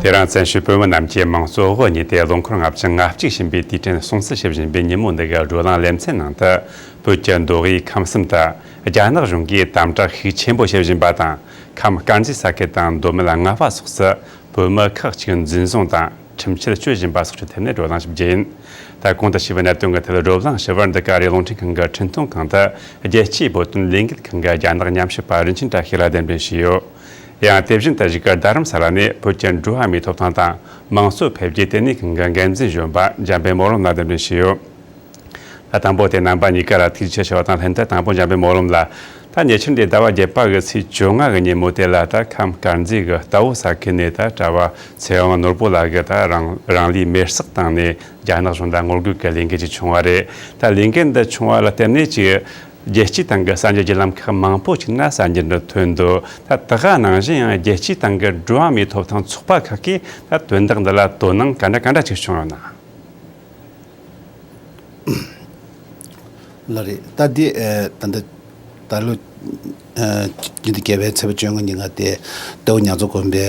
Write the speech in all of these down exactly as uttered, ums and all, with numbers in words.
དེ་རིང་བཙན་བྱོལ་བོད་མི་རྣམས་ཀྱི་དམངས་གཙོ་དབུ་བརྙེས་ཏེ་ལོ་འཁོར་ལྔ་བཅུ་ང་གཅིག་ཕྱིན་པའི་དུས་དྲན་སྲུང་བརྩི་ཞུ་བཞིན་པའི་ཉིན་མོ་འདི་གའི་བགྲོ་གླེང་ལེ་ཚན་ནང་དུ། བོད་ཀྱི་མདོ་དབུས་ཁམས་གསུམ་དུ་རྒྱ་ནག་གཞུང་གིས་དམ་དྲག་ཤུགས་ཆེན་པོ་བྱེད་བཞིན་པ་དང་། ཁམས་དཀར་མཛེས་ས་ཁུལ་དང་མདོ་སྨད་རྔ་བ་སོགས་སུ་བོད་མི་ཁག་ཅིག་འཛིན་བཟུང་དང་ཁྲིམས་ཆད་གཅོད་བཞིན་པ་སོགས་ཀྱི་ཐད་ནས་བགྲོ་གླེང་ཞིབ་རྒྱས་ཡིན། ད་གོང་དུ་ཞུས་པའི་གནད་དོན་གྱི་ཐད་བགྲོ་གླེང་ཞུ་བར་འདི་ག་རེ་རླུང་འཕྲིན་ཁང་གི་འཕྲིན་གཏོང་ཁང་དུ་རྒྱལ་སྤྱིའི་བོད་དོན་ལས་འགུལ་ཁང་གི་རྒྱ་ནག་ཉམས་ཞིབ་པ་རིན་ཆེན་བཀྲ་ཤིས་ལ་གདན་འདྲེན་ཞུས་ཡོད། ཡང་དེ་བཞིན་དུ་གཞིས་ཀ་རྡ་རམ་ས་ལ་ནས་བོད་ཀྱི་འགྲོ་བ་མིའི་ཐོབ་ཐང་དང་དམངས་གཙོ་འཕེལ་རྒྱས་ལྟེ་གནས་ཁང་གི་འགན་འཛིན་གཞོན་པ་འཇམ་དཔལ་སྨོན་ལམ་ལ་གདན་འདྲེན་ཞུས་ཡོད། ད་དང་པོ་དེ་རྣམ་པ་གཉིས་ཀ་ལ་ཐུགས་རྗེ་ཆེ་ཞུ་བ་དང་ལྷན་དུ། དང་པོ་འཇམ་དཔལ་སྨོན་ལམ་ལ། ད་ཉེ་ཆར་འདི་ཟླ་བ་བརྒྱད་པ་གི་ཚེས་བཅོ་ལྔ་གི་ཉིན་མོ་དེ་ལ། ད་ཁམས་དཀར་མཛེས་ཀྱི་རྟ་བོ་ས་ཁུལ་ནས་ད་གྲྭ་བ་ཚེ་དབང་ནོར་བུ་ལགས་ཀྱིས་ད་རང་རང་ལུས་མེར་སྲེག་བཏང་ནས་རྒྱ་ནག་གཞུང་ལ་ངོ་རྒོལ་གྱི་ལས་འགུལ་ཅིག་བྱུང་བ་རེད། ད་ལས་འགུལ་འདི་བྱུང་བ་ལ་བརྟེན་ནས་ཀྱི་རྒྱལ་སྤྱིའི་སྟེང་གི་གསར་འགྱུར་བརྒྱུད་ལམ་ཁག་མང་པོ་ཅིག་ན་གསར་འགྱུར་འདི་ཐོན་འདུག་ད་དེ་ག་ནང་བཞིན་ཡང་རྒྱལ་སྤྱིའི་སྟེང་གི་འགྲོ་བ་མིའི་ཐོབ་ཐང་ཚོགས་པ་ཁག་གིས་ད་དོན་དག་འདི་ལ་དོ་སྣང་ག་འདྲ་ག་འདྲ་ཅིག་བྱུང་ཡོད་ན། ལགས་རེད། ད་འདི་ཨ་ད་ལྟ་ད་ལོ་ཨ་སྤྱི་ཟླ་བརྒྱད་པའི་ཚེས་པ་བཅོ་ལྔ་ཉིན་ང་དེ་རྟ་བོ་ཉ་མཚོ་དགོན་པའི་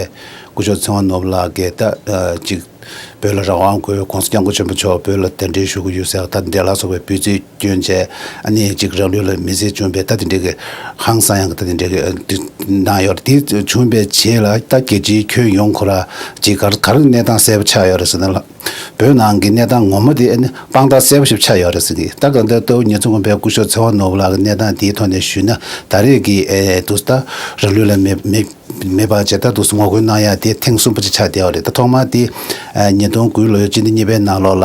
སྐུ་ཞབས་ཚེ་དབང་ནོར་བུ་ལགས་ཀྱིས་ད་ཨ་ཅིག་བོད་ལ་རང་དབང་དགོས། ༸གོང་ས་༸སྐྱབས་མགོན་ཆེན་པོ་མཆོག་བོད་ལ་གདན་འདྲེན་ཞུ་གི་ཡོད་ཟེར། ད་འདི་ལ་སོགས་པའི་འབོད་ཚིག་བསྐྱོན་བྱས། ཨ་ནི་ཅིག་རང་ལུས་ལ་མེ་བསྲེགས་བྱུང་བའི་ད་དེ་འདྲའི་གི་ཧང་སང་ཡང་གི་ད་དེ་འདྲའི་གི་ཨ་འདི་གནང་ཡོད་རེད། དེ་བྱུང་བའི་རྗེས་ལ་ད་རྒྱལ་སྤྱིའི་ཁྱོན་ཡོངས་ཁོ་ར་ཅིག་ག་ག་རེ་གནས་སྟངས་གསལ་པོ་ཆགས་ཡོད་རེད་ཟེར་ན། བོད་ནང་གི་གནས་སྟངས་ངོ་མ་དེ་ཨ་ནི་དཔང་རྟགས་གསལ་པོ་ཞིག་ཆགས་ཡོད་རེད་ཟེར་གི། ད་ག་འདི་རྟ་བོ་ཉ་མཚོ་དགོན་པའི་སྐུ་ཞབས་ཚེ་དབང་ནོར་བུ་ལགས་ཀྱི་གནས་སྟངས་དེའི་ཐོག་ནས་ཞུས་ན། ད་རེས་ཀྱི་ཨེ་དུས་ད་རང་ལུས་ལ་མེ་མེ་མེ་སྦར་བྱས་ད་དུས་ངོ་རྒོལ་གནང་ཡ་དེ་ཐེངས་གསུམ་པ་ཅིག་ཆགས་བསྡད་ཡོད་རེད། ད་ཐོག་མ་དེ་ཨ་ཉིས་སྟོང་དགུ་ལོའི་སྤྱི་ཟླ་གཉིས་པའི་ནང་ལོགས་ལ་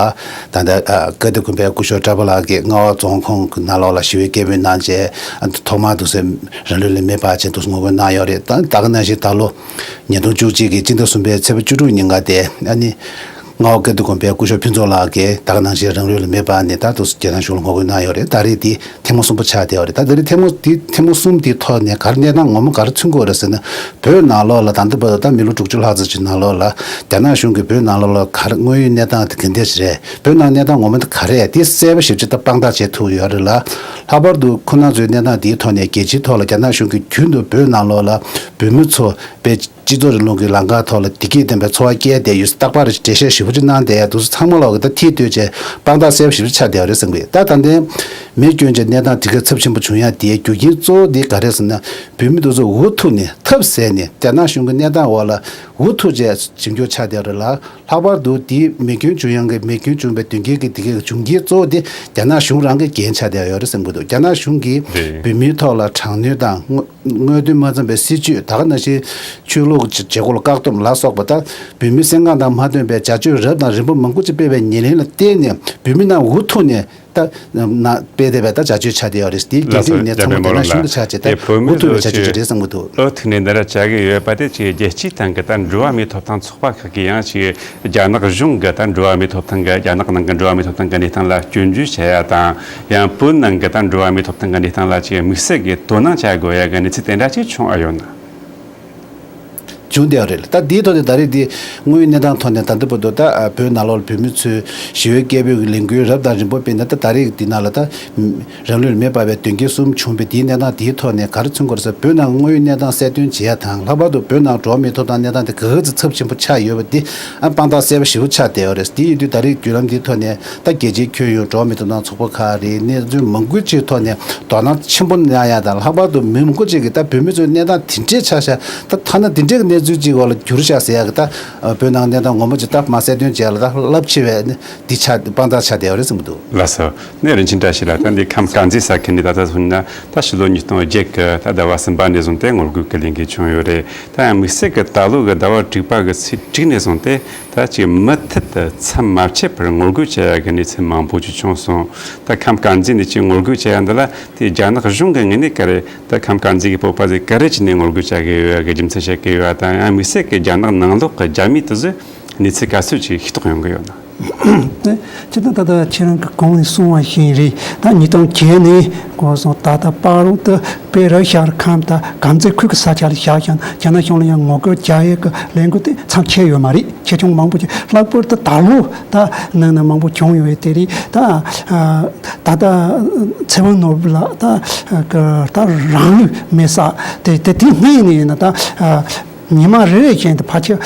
ད་ལྟ་ཨ་ཀིརྟི་དགོན་པའི་སྐུ་ཞབས་བཀྲ་བྷ་ལགས་ཀྱིས་རྔ་བ་རྫོང་ཁོངས་ཀྱི་ནང་ལོགས་ལ་ཞི་བའི་སྐད་འབོད་གནང་བྱས། ཨ་ཐོག་མར་དུས་རང་ལུས་ལ་མེ་སྦར་བྱས་དུས་ངོ་རྒོལ་གནང་ཡོད་རེད། ད་ད་ག་ནང་བཞིན་ད་ལོ་ཉིས་སྟོང་བཅུ་གཅིག་གི་སྤྱི་ཟླ་གསུམ་པའི་ཚེས་པ་བཅུ་དྲུག་ཉིན་ཀ་དེ་ཨ་ནི་རྔ་བ་ཀིརྟི་དགོན་པའི་སྐུ་ཞབས་ཕུན་ཚོགས་ལགས་ཀྱིས་ད་ག་ནང་བཞིན་རང་ལུས་ལ་མེ་སྦར་ནས་ད་དུ་རྒྱ་ནག་གཞུང་ལ་ངོ་རྒོལ་གནང་ཡོད་རེད། ད་རེས་འདི་ཐེངས་མ་གསུམ་པ་ཆགས་བསྡད་ཡོད་རེད། ད་ད་རེས་ཐེངས་མ་འདི་ཐེངས་མ་གསུམ་འདིའི་ཐོག་ནས་ག་རེ་གནས་སྟངས་ངོ་མ་ག་རེ་མཚོན་གྱི་ཡོད་རེད་ཟེར་ན། བོད་ནང་ལོགས་ལ་ད་ལྟ་བར་དུ་ད་མི་ལོ་དྲུག་ཅུ་ལྷག་ཙམ་ཅིག་ནང་ལོགས་ལ་རྒྱ་ནག་གཞུང་གིས་བོད་ནང་ལོགས་ལ་ག་རེ་དངོས་ཡོད་གནས་སྟངས་དེ་ག་འདྲས་ཞིག་རེད། བོད་ནང་གནས་སྟངས་ངོ་མ་དེ་ག་རེ་རེད། དེ་གསལ་པོ་ཞིབ་ཅིག་ད་དཔང་རྟགས་བྱེད་ཐུབ་ཡོད་རེད་ལ། ལྷག་པར་དུ་ཁོ་ན་ཚོའི་གནས་སྟངས་དེའི་ཐོག་ནས་རྒྱལ་སྤྱིའི་ཐོག་ལ་རྒྱ་ནག་གཞུང་གིས་རྒྱུན་དུ་བོད་ནང་ལོགས་ལ་བོད་མི་ཚོ་དཔེ་སྤྱི་ཚོགས་རིང་ལུགས་ཀྱི་ལམ་ཁ་ཐོག་ལ་བདེ་སྐྱིད་ལྡན་པའི་འཚོ་བ་སྐྱེལ་བསྡད་ཡོད་ཟེར་རྟག་པར་འགྲེལ་བཤད་ཞིབ་པོ་ཅིག་གནང་བསྡད་ཡ་འདུག་ཟེར། ཚང་མ་ལོག་གི་ད་ཐིག་ལྟོས་བྱས་དཔང་རྟགས་གསལ་པོ་ཞིབ་ཅིག་ཆགས་བསྡད་ཡོད་རེད་བསམ་གི། ད་ད་ལྟའི་མེ་སྐྱོན་གྱི་གནས་སྟངས་དེ་ག་ཚབས་ཆེན་པོ་བྱུང་ཡ་དེའི་རྒྱུ་རྐྱེན་གཙོ་བོ་དེ་ག་རེ་ཟེར་ན། བོད་མི་དེ་ཚོ་འུ་ཐུག་ནས་ཐབས་ཟད་ནས་རྒྱ་ནག་གཞུང་གི་གནས་སྟངས་འོག་ལ་འུ་ཐུག་བྱས་ཞིབ་འཇུག་ཆགས་བསྡད་ཡོད་རེད་ལ། ལྷག་པར་དུ་དེའི་མེ་སྐྱོན་བྱུང་ཡང་གི་མེ་སྐྱོན་བྱུང་བའི་མདུན་རྒྱུད་ཀྱི་དེ་གའི་བྱུང་རྐྱེན་གཙོ་བོ་དེ་རྒྱ་ནག་གཞུང་རང་གི་འགན་ཆགས་བསྡད་ཡོད་རེད་བསམ་གི་འདུག་རྒྱ་ནག་གཞུང་གིས་རེད། བོད་མིའི་ཐོག་ལ་དྲག་གནོན་དང་དངོས་དངོས་དོན་མ་འཚམས་པའི་སྲིད་བྱུས། ད་ག་ནང་བཞིན་ཆོས་ལུགས་ཀྱི་བྱེད་སྒོ་ལ་བཀག་སྡོམ་ལ་སོགས་པ། ད་བོད་མིའི་སེམས་ཁམས་དང་མ་མཐུན་པའི་བྱ་སྤྱོད་རབ་དང་རིམ་པ་མང་པོ་ཅིག་སྤེལ་བའི་ཉེར་ལེན་ལ་བརྟེན་ནས་བོད་མི་རྣམས་འུ་ཐུག་ནས་ད་ན་སྤེལ་བསྡད་པའི་ད་བྱ་སྤྱོད་ཆགས་བསྡད་ཡོད་རེད། དེའི་འགན་ལགས་སོ། འཁྲི་ནས་རྒྱ་ཚང་མ་དེ་ནང་གཞུང་དུ་ཆགས་བྱས་ད་འུ་ཐུག་པའི་བྱ་སྤྱོད་ཅིག་རེད་བསམ་གི་འདུག་ཨུ་ཐུག་ནས་འདི་འདྲ་བྱ་གི་ཡོད་པ་དེ་ཅིག་རྒྱལ་སྤྱིའི་སྟེང་གི་ད་འགྲོ་བ་མིའི་ཐོབ་ཐང་ཚོགས་པ་ཁག་གིས་ཡང་ཅིག་རྒྱ་ནག་གཞུང་གི་ད་འགྲོ་བ་མིའི་ཐོབ་ཐང་གི་རྒྱ་ནག་ནང་གི་འགྲོ་བ་མིའི་ཐོབ་ཐང་གི་གནས་སྟངས་ལ་སྐྱོན་བརྗོད་བྱེད་ཡ་དང་། ཡང་བོད་ནང་གི་ད་འགྲོ་བ་མིའི་ཐོབ་ཐང་གི་གནས་སྟངས་ལ་ཅིག་དམིགས་བསལ་གྱི་དོ་སྣང་བྱ་དགོས་ཡ་གི་གནས་ཚུལ་དེ་འདྲ་ཅིག་བྱུང་ཨ་ཡོད་ན། བྱུང་བསྡད་ཡོད་རེད། ད་དེའི་ཐོག་ནས་ད་རེས་དེ་དངོས་ཡོད་གནས་སྟངས་ཐོག་ནས་ད་ལྟ་བར་དུ་ད་བོད་ནང་ལོགས་ལ་བོད་མི་ཚོས་ཞི་བའི་སྐད་འབོད་ཀྱི་ལས་འགུལ་རབ་དང་རིམ་པ་སྤེལ་ནས་ད་ད་རེས་འདི་ནང་ལ་ད་རང་ལུས་ལ་མེ་སྦར་བའི་དོན་རྐྱེན་གསུམ་བྱུང་བའི་དེའི་གནས་སྟངས་དེའི་ཐོག་ནས་ག་རེ་མཚོན་གྱི་རེད་ཟེར། བོད་ནང་དངོས་ཡོད་གནས་སྟངས་གསལ་སྟོན་བྱེད་ཡ་དང་། ལྷག་པར་དུ་བོད་ནང་འགྲོ་བ་མིའི་ཐོབ་ཐང་གནས་སྟངས་དེ་ག་ཚོད་ཚབས་ཆེན་པོ་ཆགས་ཡོད་པ་དེ་ཨ་དཔང་རྟགས་གསལ་པོ་ཞེ་པོ་ཆགས་བསྡད་ཡོད་རེད། དེ་ཡིན་དུས་ད་རེས་བརྒྱུད་ལམ་འདིའི་ཐོག་ནས་ད་རྒྱལ་སྤྱིའི་ཁྱོན་ཡོངས་འགྲོ་བ་མིའི་ཐོབ་ཐང་ཚོགས་པ་ཁག་རེད། གནས་ཚུལ་མང་པོ་ཅིག་ཐོག་ནས་དོ་སྣང་ཆེན་པོ་གནང་ཡ་དང་། ལྷག་པར་དུ་མི་མང་པོ་ཅིག་གིས་ད་བོད་མི་ཚོའི་གནས་སྟངས་དེ་འདྲས་ཆགས་ཤག་ད་ཐ་ན་དེ་འདྲས་ཀྱི་གནས་ཚུལ་ཅིག་འོག་ལ་གྱུར་ཤག་ཟེར་ཡ་གི་ད་བོད་ནང་གནས་སྟངས་ངོ་མ་ཅིག་ད་མ་གསལ་སྟོན་བྱས་ལ་ད་རླབས་ཆེ་བའི་འདི་ཆགས་དཔང་རྟགས་ཆགས་བསྡད་ཡོད་རེད་བསམ་གྱི་འདུག་ལགས་སོ། ནས་རིན་ཆེན་བཀྲ་ཤིས་ལགས། ད་འདི་ཁམས་དཀར་མཛེས་ས་ཁུལ་ནས་ད་ལྟ་སོང་ན་ད་ཕྱི་ལོ་ཉིས་སྟོང་བརྒྱད་ཀྱི་ད་ཟླ་བ་གསུམ་པ་ནས་བཟུང་སྟེ་ངོ་རྒོལ་གྱི་ལས་འགུལ་བྱུང་ཡོད་རེད། ད་ཡང་དམིགས་བསལ་གྱི་ད་ལོ་གི་ཟླ་བ་དྲུག་པ་གི་ཚེས་དྲུག་ནས་བཟུང་སྟེ་ད་ཅིག་མུ་མཐུད་དུ་མཚམས་མ་ཆད་པར་ངོ་རྒོལ་བྱ་ཡ་གི་གནས་ཚུལ་མང་པོ་ཅིག་བྱུང་སོང་། ད་ཁམས་དཀར་མཛེས་ནས་ཅིག་ངོ་རྒོལ་བྱ་ཡ་འདི་ལ་དེ་རྒྱ་ནག་གཞུང་གི་ངོས་ནས་ག་རེ། ད་ཁམས་དཀར་མཛེས་ཀྱི་བོད་པ་ཚོས་ག་རེ་བྱས་ནས་ངོ་རྒོལ་བྱ་གི་ཡོད་ཡ་གི་རྒྱུ་མཚན་བཤད་གི་ཡོད་ཡ་དང་། ཡང་དམིགས་བསལ་གྱི་རྒྱ་ནག་ནང་ལོགས་ཀྱི་རྒྱ་མི་དེ་ཚོས་གནས་ཚུལ་ག་ཚོད་ཅིག་ཤེས་རྟོགས་ཡོང་གི་ཡོད་ན། དེ་སྤྱིར་བཏང་ད་ལྟ་ཁྱེད་རང་གིས་གོང་ནས་གསུངས་པ་བཞིན་རེད། ད་ཉིས་སྟོང་བརྒྱད་ནས་གོ་སོང་ད་ལྟ་བར་དུ་བོད་རབ་ཤར་ཁམས་དང་དཀར་མཛེས་ཁུལ་གྱི་ས་ཆ་ལ་བཞག་ཀྱང་རྒྱ་ནག་གཞུང་ལ་ཡང་ངོ་རྒོལ་རྒྱག་ཡས་ཀྱི་ལས་འགུལ་དེ་མཚམས་ཆད་ཡོད་མ་རེད། ཆེ་ཆུང་མང་པོ་ཅིག་ལྷག་པར་དུ་ད་ལོ་ད་ནང་ན་མང་པོ་བྱུང་ཡོད་པའི་དེ་རེད། ད་ད་ལྟ་ཚེ་དབང་ནོར་བུ་ལགས་ད་ད་རང་ལུས་མེ་བསྲེགས་དེ་དེ་དེ་སྔོན་ནས་ཡིན་ན་ད་ ཉི་མ་རེ་རེ་བཞིན་དུ་ཕལ་ཆེར་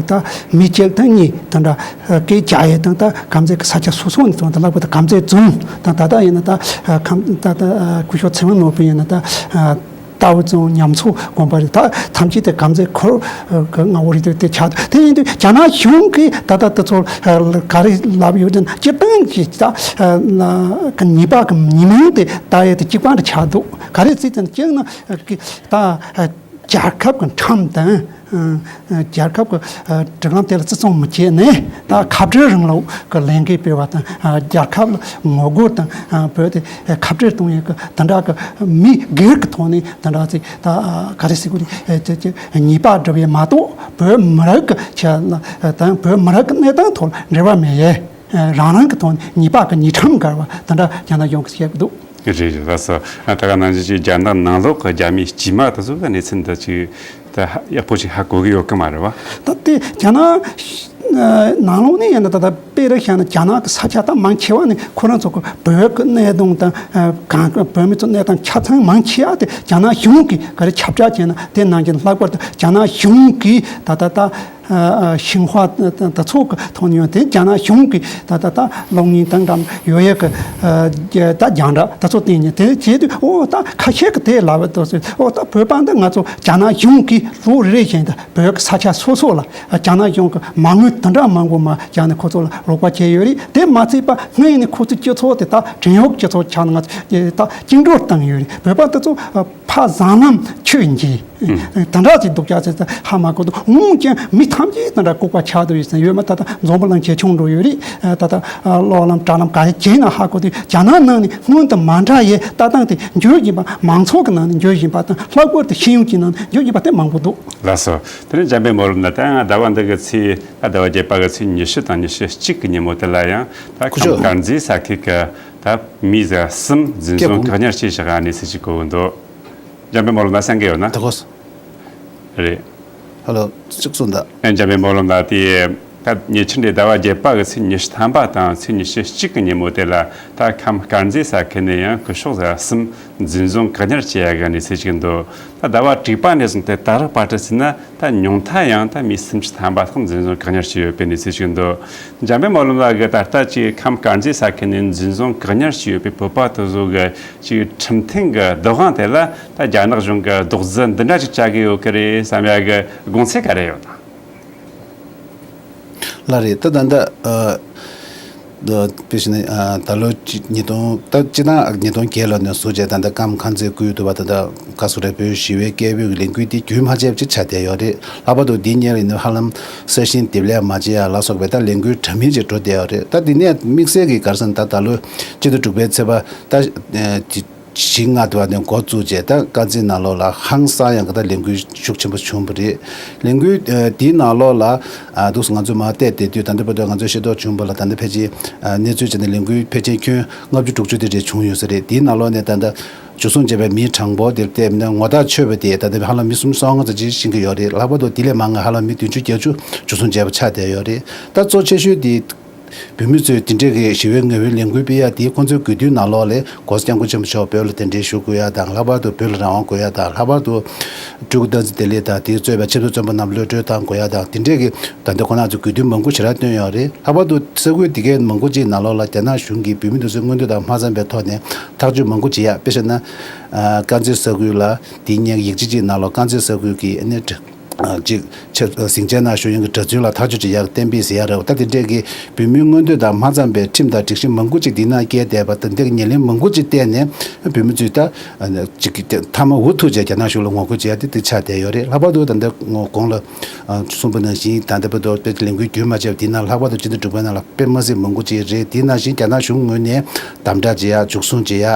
ད་མི་གཅིག་དང་གཉིས་དེ་འདྲ་སྐད་རྒྱག་ཡས་དང་། ད་དཀར་མཛེས་ཀྱི་ས་ཆ་སོ་སོ་ནས་བཙོང་། ད་ལྷག་པར་དུ་དཀར་མཛེས་རྫོང་དང་། ད་ལྟ་ཡིན་ན་ད་ཁམས་ད་ད་སྐུ་ཞབས་ཚེ་དབང་ནོར་བུ་ཡིན་ན་ད་རྟའུ་རྫོང་ཉམས་གསོ་དགོན་པ་རེད། ད་ཐམས་ཅད་དེ་དཀར་མཛེས་ཁུལ་གྱི་མངའ་འོག་རེད། དེ་དེ་ཆགས་འདུག་དེ་ཡིན་དུས་རྒྱ་ནག་གཞུང་གིས་ད་ལྟ་དེ་ཚོ་ག་རེ་ལབ་ཡོད་དེ་ན། སྤྱིར་བཏང་གི་ད་ཉེས་པ་གི་ཉེས་མིང་དེ་ད་ཡས་དེ་གཅིག་པ་འདྲ་ཆགས་འདུག་ག་རེ་ཟེར་དེ་ན། གཅིག་ན་གི་ད་རྒྱལ་ཁབ་ཀྱི་ཁྲིམས་དང་། ཨ། རྒྱལ་ཁབ་ཀྱི་ཨ་སྒྲིག་ལམ་དེ་ལ་བརྩི་སྲུང་མི་བྱས་ནས། ད་ཁ་བྲལ་རིང་ལུགས་ཀྱི་ལས་འགུལ་སྤེལ་བ་དང་། ཨ། རྒྱལ་ཁབ་ལ་ངོ་རྒོལ་དང་། ཨ། བོད་དེ་ཁ་བྲལ་གཏོང་ཡས་ཀྱི་དེ་འདྲ་གི་མི་སྒེར་གྱི་ཐོག་ནས་དེ་འདྲ་ཅིག་ད་ཨ་ག་རེ་ཟེར་དགོས་རེད། ཨ། ཅིག་ཅིག་ཉེས་པ་བསྒྲུབས་ཡས་མ་གཏོགས། བོད་མི་རིགས་ཀྱི་ཆ་ལ་དང་བོད་མི་རིགས་ཀྱི་གནས་སྟངས་ཐོག་ལ་འབྲེལ་བ་མེད་ཡས། ཨ། རང་རང་གི་ཐོག་ནས་ཉེས་པ་གི་ཉེས་ཁྲིམས་བཀལ་བ་དེ་འདྲ་རྒྱ་ནག་གཞུང་གིས་བཤད་ཀྱི་འདུག་རེད་རེད། ལགས་སོ། ད་ག་ནང་བཞིན་གྱི་རྒྱ་ནག་ནང་ལོགས་ཀྱི་རྒྱ་མིའི་དཀྱུས་མ་དེ་ཚོ་གི་གནས་ཚུལ་འདི་ཅིག་ད་ཡག་པོ་ཅིག་ཧ་གོ་གི་ཡོད་གི་མ་རེད་བ། ད་དེ་རྒྱ་ནག་ནང་ལོགས་ནས་ཡིན་ན། ད་ད་དཔེ་རེ་བཞག་ན། རྒྱ་ནག་གི་ས་ཆ་ད་མང་ཆེ་བ་ནི་ཁོ་རང་ཚོ་གི་བོད་ཀྱི་གནད་དོན་དང་། ཨ། གང་བོད་མི་ཚོ་གནས་སྟངས་ཆ་ཚང་མང་ཆེ་བ་དེ་རྒྱ་ནག་གཞུང་གིས་ག་རེ་ཁྱབ་བསྒྲགས་བྱས་ན་དེ་ནང་བཞིན། ལྷག་པར་དུ་རྒྱ་ནག་གཞུང་གིས་ད་ད་ད། ཨ། ཨ། ཤིན་ཧྭ་དང་དེ་ཚོ་གི་ཐོག་ནས་ཡང་དེ་རྒྱ་ནག་གཞུང་གི་ད་ད་ད་གློག་བརྙན་དང་འདྲ་ཡོད་ཡས་ཀྱི། ཨ། ད་རྒྱང་བསྒྲགས་དེ་ཚོ་བསྟན་ནས། དེ་བྱེད་དུས་ཨོ་ད་ཁ་ཤས་ཀྱིས་དེ་ལབ་པ་དེ་ཚོ། ཨོ་ད་བོད་པ་འདི་ང་ཚོ་རྒྱ་ནག་གཞུང་གིས་ལོ་རེ་རེ་བཞིན་དུ་བོད་ཀྱི་ས་ཆ་སོ་སོ་ལ་རྒྱ་ནག་གཞུང་གིས་མ་དངུལ་དེ་འདྲ་མང་པོ་མར་བརྒྱབ་ནས་ཁོ་ཚོ་ལ་རོགས་པ་བྱས་ཡོད་རེད། དེ་མ་ཚད་པ་སྔོན་ནས་ཁོ་ཚོའི་སྤྱི་ཚོགས་དེ་ད་བྲན་གཡོག་སྤྱི་ཚོགས་ཆགས་ནས། ང་ཚོ་ད་བཅིངས་འགྲོལ་བཏང་ཡོད་རེད། བོད་པ་དེ་ཚོ་ཕ་བཟང་ལམ་ཆོས་འབྱེད། ཨུ། དེ་འདྲ་ཅིག་འདུག་ཅག་ཟེར་ཏེ་ཧ་མ་གོ་འདུག་འོན་ཀྱང་མི་ཐམས་ཅད་དེ་འདྲ་ལྐུགས་པ་ཆགས་བསྡད་ཡོད་ཟེར་ཡོད་མ། ད་ལྟ་འཛམ་བུ་གླིང་ཇེ་ཆུང་འགྲོ་ཡོད་རེད། ད་ལྟ་གློག་ལམ་དྲ་ལམ་ག་རེ་བྱས་ན་ཧ་གོ་དུས། རྒྱ་ནག་ནང་ནས་སྔོན་དང་མ་འདྲ་ཡས་ལྟ་སྟངས་དེ་འགྱུར་བཞིན་པ། མང་ཚོགས་ཀྱི་ནང་ནས་འགྱུར་བཞིན་པ་དང་། ལྷག་པར་དུ་ཤེས་ཡོན་གྱི་ནང་ནས་འགྱུར་བཞིན་པ་དེ་མང་པོ་འདུག་ལགས་སོ། དེ་ནས་འཇམ་དཔལ་སྨོན་ལམ་ལགས། ད་ཡང་ཟླ་བ་འདི་གི་ཚེས། ད་ཟླ་བ་བརྒྱད་པ་གི་ཚེས་ཉི་ཤུ་དང་ཉི་ཤུ་གཅིག་གི་ཉིན་མོ་དེ་ལ་ཡང་ད་ཁམས་དཀར་མཛེས་ས་ཁུལ་གྱི་ད་མི་ཟ་གསུམ་འཛིན་བཟུང་བཀག་ཉར་བྱས་བཞག་གནས་ཚུལ་ཅིག་གོ་གི་འདུག་འཇམ་དཔལ་སྨོན་ལམ་ལགས་གསན་གི་ཡོད་ན། ད་གོ་སོང་། རེད། ཧ་ལོ། གཅིག་གསུངས་དང་། ཨེ། འཇམ་དཔལ་སྨོན་ལམ་ལགས། དེ་ད་ཉེ་ཆར་འདི་ཟླ་བ་བརྒྱད་པ་གི་ཚེས་ཉི་ཤུ་ཐམ་པ་དང་ཚེས་ཉི་ཤུ་གཅིག་གི་ཉིན་མོ་དེ་ལ་ད་ཁམས་དཀར་མཛེས་ས་ཁུལ་ནས་ཡང་སྐུ་ཞབས་ཟ་གསུམ་འཛིན་བཟུང་བཀག་ཉར་བྱས་ཡག་གི་གནས་ཚུལ་ཅིག་འདུག་ད་ཟླ་བ་དྲུག་པ་ནས་བཟུང་སྟེ་ད་རག་བར་དུ་ཟེར་ན། ད་ཉུང་མཐའ་ཡང་ད་མི་སུམ་ཅུ་ཐམ་པ་ཙམ་འཛིན་བཟུང་བཀག་ཉར་བྱས་ཡོད་པའི་གནས་ཚུལ་ཅིག་འདུག་འཇམ་དཔལ་སྨོན་ལམ་ལགས་ཀྱིས་ད་ལྟ་ཅིག་ཁམས་དཀར་མཛེས་ས་ཁུལ་ནས་འཛིན་བཟུང་བཀག་ཉར་བྱས་ཡོད་པའི་བོད་པ་དེ་ཚོ་གི་ཅིག་ཁྲིམས་མཐུན་གྱི་བདག་དབང་དེ་ལ་ད་རྒྱ་ནག་གཞུང་གིས་རྡོག་རྫིས་འདི་འདྲ་ཅིག་བྱ་གི་ཡོད་ཀྱི་རེད་བསམ་ཡག་གི་དགོངས་ཚུལ་ག་རེ་ཡོད་དམ། ལགས་རེད། ད་ད་ལྟ་ཨ་ད་དཔེ་བཞག་ན། ཨ། ད་ལོ་གཅིག་ཉིས་སྟོང་། ད་སྤྱིར་བཏང་ཉིས་སྟོང་བརྒྱད་ལོ་ནས་བཟུང་བྱས། ད་ལྟ་ཁམས་དཀར་མཛེས་ཁུལ་དུ་བ། ད་ལྟ་ག་སོ་རེ། བོད་ཞི་བའི་སྐད་འབོད་ཀྱི་ལས་འགུལ་འདི་རྒྱུན་མ་ཆད་པ་ཅིག་ཆགས་བསྡད་ཡོད་རེད། ལྷག་པར་དུ་འདི་སྔོན་ལ་ཡིན་ན་ཧ་ལམ་ས་ཞིང་འདེབས་ལས་མ་བྱེད་ཡ་ལ་སོགས་པའི་ད་ལས་འགུལ་འདྲ་མིན་ཅིག་འགྲོ་བསྡད་ཡོད་རེད། ད་འདི་ནས་དམིགས་བསལ་གྱི་ག་རེ་ཟེར་ན། ད་ད་ལོ་སྤྱི་ཟླ་དྲུག་པའི་ཚེས་པ་ད་ཨ་བཞི་ལྔ་དུ་བ་ནས་འགོ་བཙུགས་བྱས། ད་དཀར་མཛེས་ནང་ལོགས་ལ་ཧང་སང་ཡང་གི་ད་ལས་འགུལ་ཤུགས་ཆེན་པོ་བྱུང་བ་རེད། ལས་འགུལ་ཨ་འདིའི་ནང་ལོགས་ལ་ཨ་འདུག་སེ་ང་ཚོས་མར་བལྟས་བསྡད་དུས། ད་ལྟ་བར་དུ་ང་ཚོས་ཤེས་རྟོགས་བྱུང་བ་ལ། ད་ལྟ་ཕལ་ཆེར་ཨ་གནས་ཚུལ་བྱས་ན་ལས་འགུལ་ཕལ་ཆེར་ཁྱོན་ལྔ་བཅུ་དྲུག་ཅུ་དེ་འདྲ་བྱུང་ཡོད་ས་རེད། དེའི་ནང་ལོགས་ནས་ད་ལྟ་འཇུ་བཟུང་བྱས་པའི་མིའི་གྲངས་འབོར་དེ་བལྟས་ན། ངོ་རྟགས་ཆོད་པ་དེ་ད་ལྟ་ཧ་ལམ་མི་སུམ་ཅུ་སོ་ལྔ་ཙམ་ཅིག་ཤེས་ཀྱི་ཡོད་རེད། ལྷག་པར་དུ་དེ་ལས་མང་བ་ཧ་ལམ་མི་བདུན་ཅུ་བརྒྱད་ཅུ་འཇུ་བཟུང་བྱས་པ་ཆགས་བསྡད་ཡོད་རེད། ད་གཙོ་ཆེ་ཤོས་དེ་བོད་མི་ཚོས་དེ་འདྲའི་གི་ཞི་བའི་ངོ་རྒོལ་ལས་འགུལ་སྤེལ་ཡ་དེ། ཁོང་ཚོའི་དགོས་འདུན་ནང་ལོགས་ལ་༸གོང་ས་༸སྐྱབས་མགོན་ཆེན་པོ་མཆོག་བོད་ལ་གདན་འདྲེན་ཞུ་དགོས་ཡ་དང་། ལྷག་པར་དུ་བོད་ལ་རང་དབང་དགོས་ཡ་དང་། ལྷག་པར་དུ་སྤྲུལ་སྐུ་བསྟན་འཛིན་བདེ་ལེགས་དང་དེའི་གཙོས་པའི་ཆབ་སྲིད་བཙོན་པ་རྣམས་གློད་གྲོལ་གཏང་དགོས་ཡ་དང་། དེ་འདྲའི་གི་ད་ལྟ་ཁོང་རྣམ་ཚོས་དགོས་འདུན་མང་པོ་ཞེ་དྲག་བཏོན་ཡོད་རེད། ལྷག་པར་དུ་ས་ཁུལ་དེ་གའི་མང་པོ་ཅིག་ནང་ལོགས་ལ་རྒྱ་ནག་གཞུང་གིས་བོད་མི་དེ་ཚོའི་མངོན་འདོད་དང་མ་འཚམས་པའི་ཐོག་ནས་ཐག་གཅོད་མང་པོ་བྱེད་ཡ། དཔེ་བཞག་ན། ཨ། དཀར་མཛེས་ས་ཁུལ་ལ་དེ་སྔའི་ཡིག་ཆ་ཅིག་ནང་ལོགས་དཀར་མཛེས་ས་ཁུལ་གྱི་ཨ་ནི་ཨ་ཅིག་ཆབ་ཟིང་ཆའི་ནང་ཞུགས་མཁན་གྱི་གྲྭ་བཙུན་ལ་ཐག་གཅོད་བྱེད་ཡག་གཏན་འབེབས་ཟེར་ཡ་རེད། ད་དེ་འདྲས་ཀྱི་བོད་མིའི་མངོན་འདོད་དང་མ་འཚམས་པའི་ཁྲིམས་དང་སྒྲིག་གཞི་མང་པོ་ཅིག་འདི་ནང་བཀལ་བསྡད་པ་དང་། འདི་གི་ཉེར་ལེན་མང་པོ་ཅིག་བལྟས་ནས་བོད་མི་ཚོས་ད་ཨ་ཅིག་མཐའ་མ་འུ་ཐུག་བྱས་རྒྱ་ནག་གཞུང་ལ་ངོ་རྒོལ་བྱེད་ཡ་དེ་དེ་ཆགས་བསྡད་ཡོད་རེད། ལྷག་པར་དུ་ད་ལྟ་གོང་ལ་ཨ་གསུངས་པ་ནང་བཞིན། ད་ལྟ་བར་དུ་དཔེ་ལས་འགུལ་རྒྱུན་མ་ཆད་པ་འདི་ནང་། ལྷག་པར་དུ་སྤྱི་ཟླ་དྲུག་པའི་ནང་ལ་དཔེ་མ་སྲིད་མང་པོ་ཅིག་རེད། དེ་ནང་བཞིན་རྒྱ་ནག་གཞུང་ངོས་ནས་དམ་དྲག་བྱེད་ཡ། འཇུ་བཟུང་བྱེད་ཡ།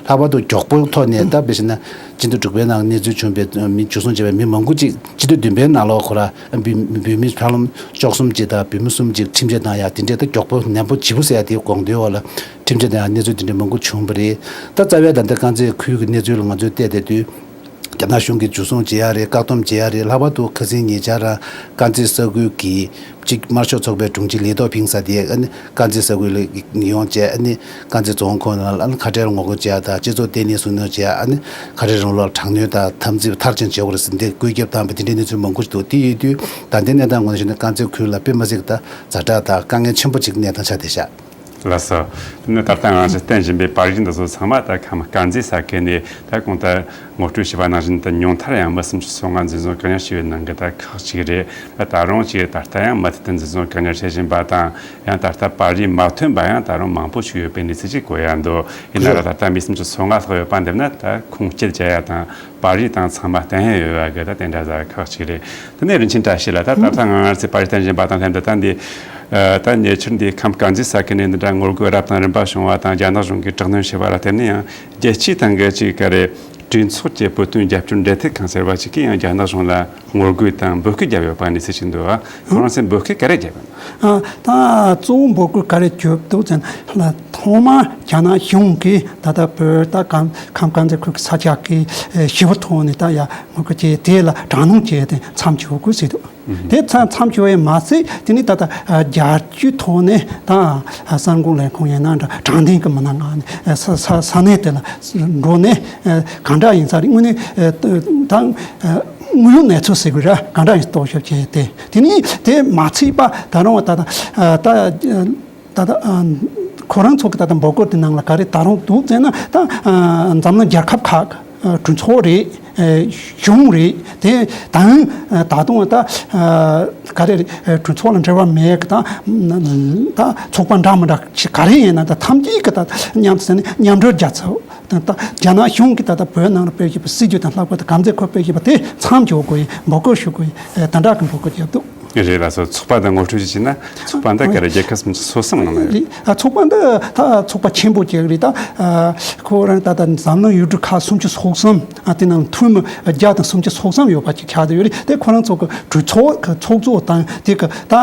ལྷག་པར་དུ་མགྱོགས་པོའི་ཐོག་ནས། ད་དཔེ་བཞག་ན། སྤྱི་ཟླ་དྲུག་པའི་ནང་གནས་ཚུལ་བྱུང་བའི་མི་འཇུ་བཟུང་བྱས་པའི་མི་མང་པོ་ཅིག་སྤྱི་ཟླ་བདུན་པའི་ནང་ལོགས་ཁོ་ར་བོད་བོད་མི་ཧ་ལམ་བཅུ་གསུམ་ཅིག་དང་བོད་མི་གསུམ་ཅིག་ཁྲིམས་ཆད་བཏང་ཡ། དེ་འདྲའི་ད་མགྱོགས་པོ་ནན་པོ་ལྗིད་པོ་ཟེར་ཡ་དེའི་དགོངས་དོན་འོག་ལ་ཁྲིམས་ཆད་བཏང་ཡ་གནས་ཚུལ་དེ་འདྲའི་མང་པོ་བྱུང་བ་རེད། ད་རྩ་བའི་ད་ལྟ་དཀར་མཛེས་ཁུལ་གྱི་གནས་ཚུལ་ལ་ང་ཚོས་བལྟས་བསྡད་དུས། རྒྱ་ནག་གཞུང་གིས་འཇུ་བཟུང་བྱེད་ཡ་རེད། བཀག་སྡོམ་བྱེད་ཡ་རེད། ལྷག་པར་དུ་ཁ་སང་ཉེ་ཆར་རང་དཀར་མཛེས་ས་ཁུལ་གྱི་གཅིག་དམར་ཤོག་ཚོགས་པའི་དྲུང་ཆེ་ལས་ཐོག་ཕིང་ས་དེ་ཨ་ནི་དཀར་མཛེས་ས་ཁུལ་ལ་ཡོང་བྱས། ཨ་ནི་དཀར་མཛེས་རྫོང་ཁོངས་ནང་ལ་ཨ་ནི་ཁ་བྲལ་ངོ་རྒོལ་བྱེད་ཡ་དང་སྤྱི་ཚོགས་བརྟན་ལྷིང་སྲུང་སྐྱོང་བྱེད་ཡ། ཨ་ནི་ཁ་བྲལ་རིང་ལུགས་ལ་དྲག་གནོན་དང་འཐབ་འཛིང་མཐར་ཕྱིན་བྱེད་དགོས་རེད་ཟེར་འདི་བཀོད་ཁྱབ་བཏང་བ་དེ་འདྲའི་གནས་ཚུལ་མང་པོ་ཞིག་འདུག་དེ་ཡིན་དུས་ད་ལྟའི་གནས་སྟངས་ངོས་ནས་བཤད་ན་དཀར་མཛེས་ཁུལ་ལ་དཔེ་མ་སྲིད་ཀྱི་ད་ཛ་དྲག་དང་དཀའ་ངལ་ཆེན་པོ་ཅིག་གནས་སྟངས་ཆགས་བསྡད་ཤག་ལགས་སོ། དེ་ནི་ད་ལྟ་ང་ཚོས་བསྟན་བཞིན་པའི་པར་རིས་འདི་ཚོ་ཚང་མ་ད་ཁམས་དཀར་མཛེས་ས་ཁུལ་ནས་ད་གོང་དུ་ངོ་སྤྲོད་བྱས་པ་ནང་བཞིན་དུ་ཉུང་མཐར་ཡང་མི་སུམ་ཅུ་སོ་ལྔ་འཛིན་བཟུང་བཀག་ཉར་བྱས་པའི་ནང་གི་ད་ཁག་ཅིག་རེད། ད་ད་རུང་ཅིག་ད་ལྟ་ཡང་མུ་མཐུད་དུ་འཛིན་བཟུང་བཀག་ཉར་བྱེད་བཞིན་པ་དང་། ཡང་ད་ལྟ་པར་རིས་མ་ཐོན་པ་ཡང་ད་རུང་མང་པོ་ཞིག་ཡོད་པའི་གནས་ཚུལ་ཅིག་གོ་ཡ་འདུག་ཡིན་ན་ར་ད་ལྟ་མི་སུམ་ཅུ་སོ་ལྔ་ལྷག་ཡོད་པ་འདེམས་ན་ད་ཁུངས་སྐྱེལ་བྱ་ཡ་དང་པར་རིས་དང་ཚང་མ་བསྟན་ཡ་ཡོད་པ་གི་ད་དེ་འདྲ་ཟ་ཁག་ཅིག་རེད། དེ་ནས་རིན་ཆེན་བཀྲ་ཤིས་ལགས། ད་ད་ལྟ་ང་ཚོས་པར་རིས་བསྟན་བཞིན་པ་དང་ལྷན་དུ་ད་འདི་ད་ཉེ་ཆར་འདི་ཁམས་དཀར་མཛེས་ས་ཁུལ་ནས་འདི་འདྲ་ངོ་རྒོལ་རབ་དང་རིམ་པ་བྱུང་བ་དང་རྒྱ་ནག་གཞུང་གིས་དྲག་གནོན་བྱས་པ་ལ་བརྟེན་ནས་ཡང་རྒྱལ་སྤྱིའི་སྟེང་གི་ཅིག་ག་རེ་གྲོས་ཚོགས་ཀྱི་བོད་དོན་རྒྱབ་སྐྱོར་འབྲེལ་མཐུད་ཁང་ཟེར་བ་ཅིག་གིས་ཡང་རྒྱ་ནག་གཞུང་ལ་ངོ་རྒོལ་དང་འབོད་སྐུལ་བརྒྱབ་ཡོད་པ་གནས་ཚུལ་ཞིག་འདུག་ཨ་ཁོ་རང་ཚོས་འབོད་སྐུལ་ག་རེ་བརྒྱབ་ཡོད་ན། ཨ། ད་གཙོ་བོ་འབོད་སྐུལ་ག་རེ་བརྒྱབ་འདུག་ཟེར་ན་ཐོག་མར་རྒྱ་ནག་གཞུང་གིས་ད་ལྟ་བོད་ད་ཁམས་ཁམས་དཀར་མཛེས་ཁུལ་གྱི་ས་ཆ་གི་ཞི་བའི་ཐོག་ནས་ད་ཡ་ངོ་རྒོལ་བྱས་དེ་ལ་དྲག་གནོན་བྱས་ཏེ་མཚམས་འཇོག་དགོས་ཟེར་འདུག་དེ་མཚམས་མཚམས་འཇོག་ཡས་མ་ཟད་དེ་ནི་ད་ལྟ་རྒྱལ་སྤྱིའི་ཐོག་ནས་ད་གསར་འགོད་ལས་ཁུངས་ཡིན་ན་འདྲ་དྲང་བདེན་གྱི་མི་སྣ་ངག་ནས་ས་ས་ས་གནས་དེ་ལ་འགྲོ་ནས་གང་འདྲ་ཡིན་ས་རེད། དངོས་གནས་ད། དངོས་ཡོད་གནས་ཚུལ་ཟེར་དགོས་ར་གང་འདྲ་ཡིན་རྟོག་ཞིབ་བྱས་ཏེ་དེ་ནི་དེ་མ་ཚད་པ་ད་རུང་ད་ད་ད་ད་ཁོ་རང་ཚོ་གི་ད་ད་འབོད་སྐུལ་དེ་ནང་ལ་ག་རེ་ད་རུང་འདུག་ཟེར་ན་ད་འཛམ་གླིང་རྒྱལ་ཁབ་ཁག་གྲོས་ཚོགས་རེད། གཞུང་རེད། དེ་དང་ད་དུང་ད་ག་རེ་རེད། གྲོས་ཚོགས་ལ་འབྲེལ་བ་མེད་གི་ད་ད་ཚོགས་པ་འདྲ་མི་འདྲ་ག་རེ་ཡིན་ན་ད་ཐམས་ཅད་གི་ད་མཉམ་དུ་ཟེར་ནས་མཉམ་འབྲེལ་རྒྱལ་ཚོགས། ད་ལྟ་རྒྱ་ནག་གཞུང་གིས་ད་ལྟ་བོད་ནང་ལ་སྤེལ་བཞིན་པའི་སྲིད་ཇུས་དང་ལྷག་པར་དུ་དཀར་མཛེས་ཁུལ་སྤེལ་བཞིན་པ་དེ་མཚམས་འཇོག་དགོས་ཡིན། འབོད་སྐུལ་ཞུ་དགོས་ཡིན། དེ་འདྲ་གི་འབོད་སྐུལ་བརྒྱབ་འདུག་རེད་ལགས་སོ། ཚོགས་པ་དང་ངོ་སྤྲོད་ཅིག་བྱས་ན་ཚོགས་པ་འདི་ག་རེ་རྒྱལ་ཁབ་སུམ་ཅུ་སོ་གསུམ་ནང་ན་ཡོད། རེད། ཨ་ཚོགས་པ་འདི་ད་ཚོགས་པ་ཆེན་པོ་ཅིག་རེད། ད་ཁོ་རང་ད་ལྟ་འཛམ་གླིང་ཡུལ་གྲུ་ཁག་སུམ་ཅུ་སོ་གསུམ། ཨ་དེ་ནང་འཐུས་མི་བརྒྱ་དང་སུམ་ཅུ་སོ་གསུམ་ཡོད་པ་ཅིག་ཆགས་བསྡད་ཡོད་རེད། དེ་ཁོ་རང་ཚོ་གི་གྲོས་ཚོགས་གི་ཚོགས་གཙོ་དང་དེ་གི་ད་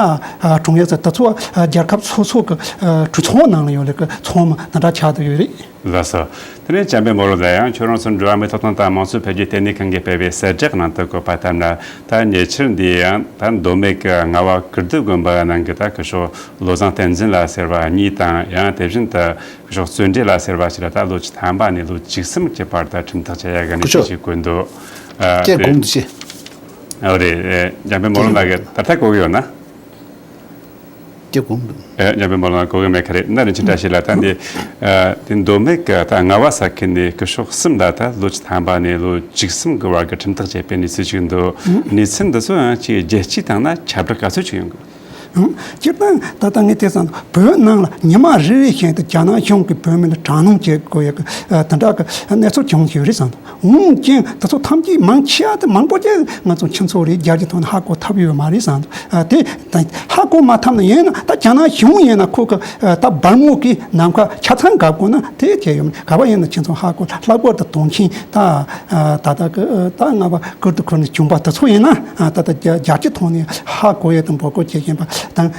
དྲུང་ཡིག་ཚོ་ད་ཚོ་རྒྱལ་ཁབ་སོ་སོ་གི་གྲོས་ཚོགས་ནང་ལ་ཡོད་ལེ་གི་ཚོགས་མི་འདི་འདྲ་ཆགས་བསྡད་ཡོད་རེད། ལགས་སོ། དེ་ནས་བྱམས་པའི་མོ་ལོ་ལ་ཡང་ཁྱོད་རང་ཚོ་འགྲོ་བ་མིའི་ཐོབ་ཐང་དང་དམངས་གཙོ་འཕེལ་རྒྱས་ལྟེ་གནས་ཁང་གིས་སྤེལ་བའི་གསལ་བསྒྲགས་ནང་དུ་བཀོད་པ་ལྟར་ན། ད་ཉེ་ཆར་འདི་ཡང་ད་མདོ་སྨད་ཀྱི་རྔ་བ་ཀིརྟི་དགོན་པ་ནང་གི་ད་སྐུ་ཞབས་བློ་བཟང་བསྟན་འཛིན་ལགས་ཟེར་བ་གཉིས་དང་། ཡང་དེ་བཞིན་དུ་སྐུ་ཞབས་བརྩོན་འགྲུས་ལགས་ཟེར་བ་ཞིག་ལ་ད་ལོ་བཅུ་ཐམ་པ་ནས་ལོ་བཅུ་གསུམ་གྱི་བར་དུ་ཁྲིམས་ཐག་བཅད་ཡ་གི་གནས་ཚུལ་ཞིག་བཀོད་འདུག་ཨ་སྐྱེ་དགོངས་འདུ་ཆེ། ཨོ་རེད། ཨེ་བྱམས་པའི་མོ་ལོ་ལགས་ཀྱིས་ད་ལྟ་གོ་གི་ཡོད་ན། སྐྱེ་དགོངས་འདུག་ཨེ་བྱམས་པའི་མོ་ལོ་ལགས་གོ་གི་མེད་ཁ་རེད། ན་རིན་ཆེན་བཀྲ་ཤིས་ལགས། ད་འདི་ཨ་དེ་མདོ་སྨད་ཀྱི་ད་རྔ་བ་ས་ཁུལ་ནས་སྐུ་ཞབས་གསུམ་ལ་ད་ལོ་བཅུ་ཐམ་པ་ནས་ལོ་བཅུ་གསུམ་གྱི་བར་གྱི་ཁྲིམས་ཐག་བཅད་པའི་གནས་ཚུལ་ཞིག་འདུག་གནས་ཚུལ་འདི་ཚོ་ཡང་ཅིག་རྒྱལ་སྤྱིའི་སྟེང་ན་ཁྱབ་བསྒྲགས་ག་ཚོད་ཅིག་ཡོང་གི། སྤྱིར་བཏང་ད་ལྟ་ངས་དེ་བསམ་བོད་ནང་ལ་ཉི་མ་རེ་རེ་བཞིན་དུ་རྒྱ་ནག་གཞུང་གིས་བོད་མི་ལ་དྲག་གནོན་བྱེད་དགོས་ཡ་གི་དེ་འདྲ་གི་གནས་ཚུལ་བྱུང་ཡོད་རེད་བསམ་འདུག་འོན་ཀྱང་དེ་ཚོ་ཐམས་ཅད་མང་ཆེ་བ་དེ་མང་པོ་ཅིག་ང་ཚོ་ཁྱིམ་ཚང་རེད། རྒྱལ་སྤྱིའི་ཐོག་ནས་ཧ་གོ་ཐུབ་ཡོད་མ་རེད་བསམ་འདུག་དེ་ད་ཧ་གོ་མ་ཐུབ་ན་ཡིན་ན་ད་རྒྱ་ནག་གཞུང་ཡིན་ན་ཁོ་གི་ད་སྦར་མོ་གི་ནམ་མཁའ་ཆ་ཚང་འགབ་དགོས་ན་དེ་བྱས་ཡོད་མ་རེད། ག་པར་ཡིན་ན་ཁྱིམ་ཚང་ཧ་གོ་ལྷག་པར་དུ་དུང་ཆེན་ད་ད་ད་གི་ད་རྔ་བ་ཀིརྟི་ཁུལ་ནས་བྱུང་པ་དེ་ཚོ་ཡིན་ན་ད་ལྟ་རྒྱ་རྒྱལ་སྤྱིའི་ཐོག་ནས་ཧ་གོ་ཡས་དང་འབོད་སྐུལ་བྱེད་བཞིན་པ་དང་།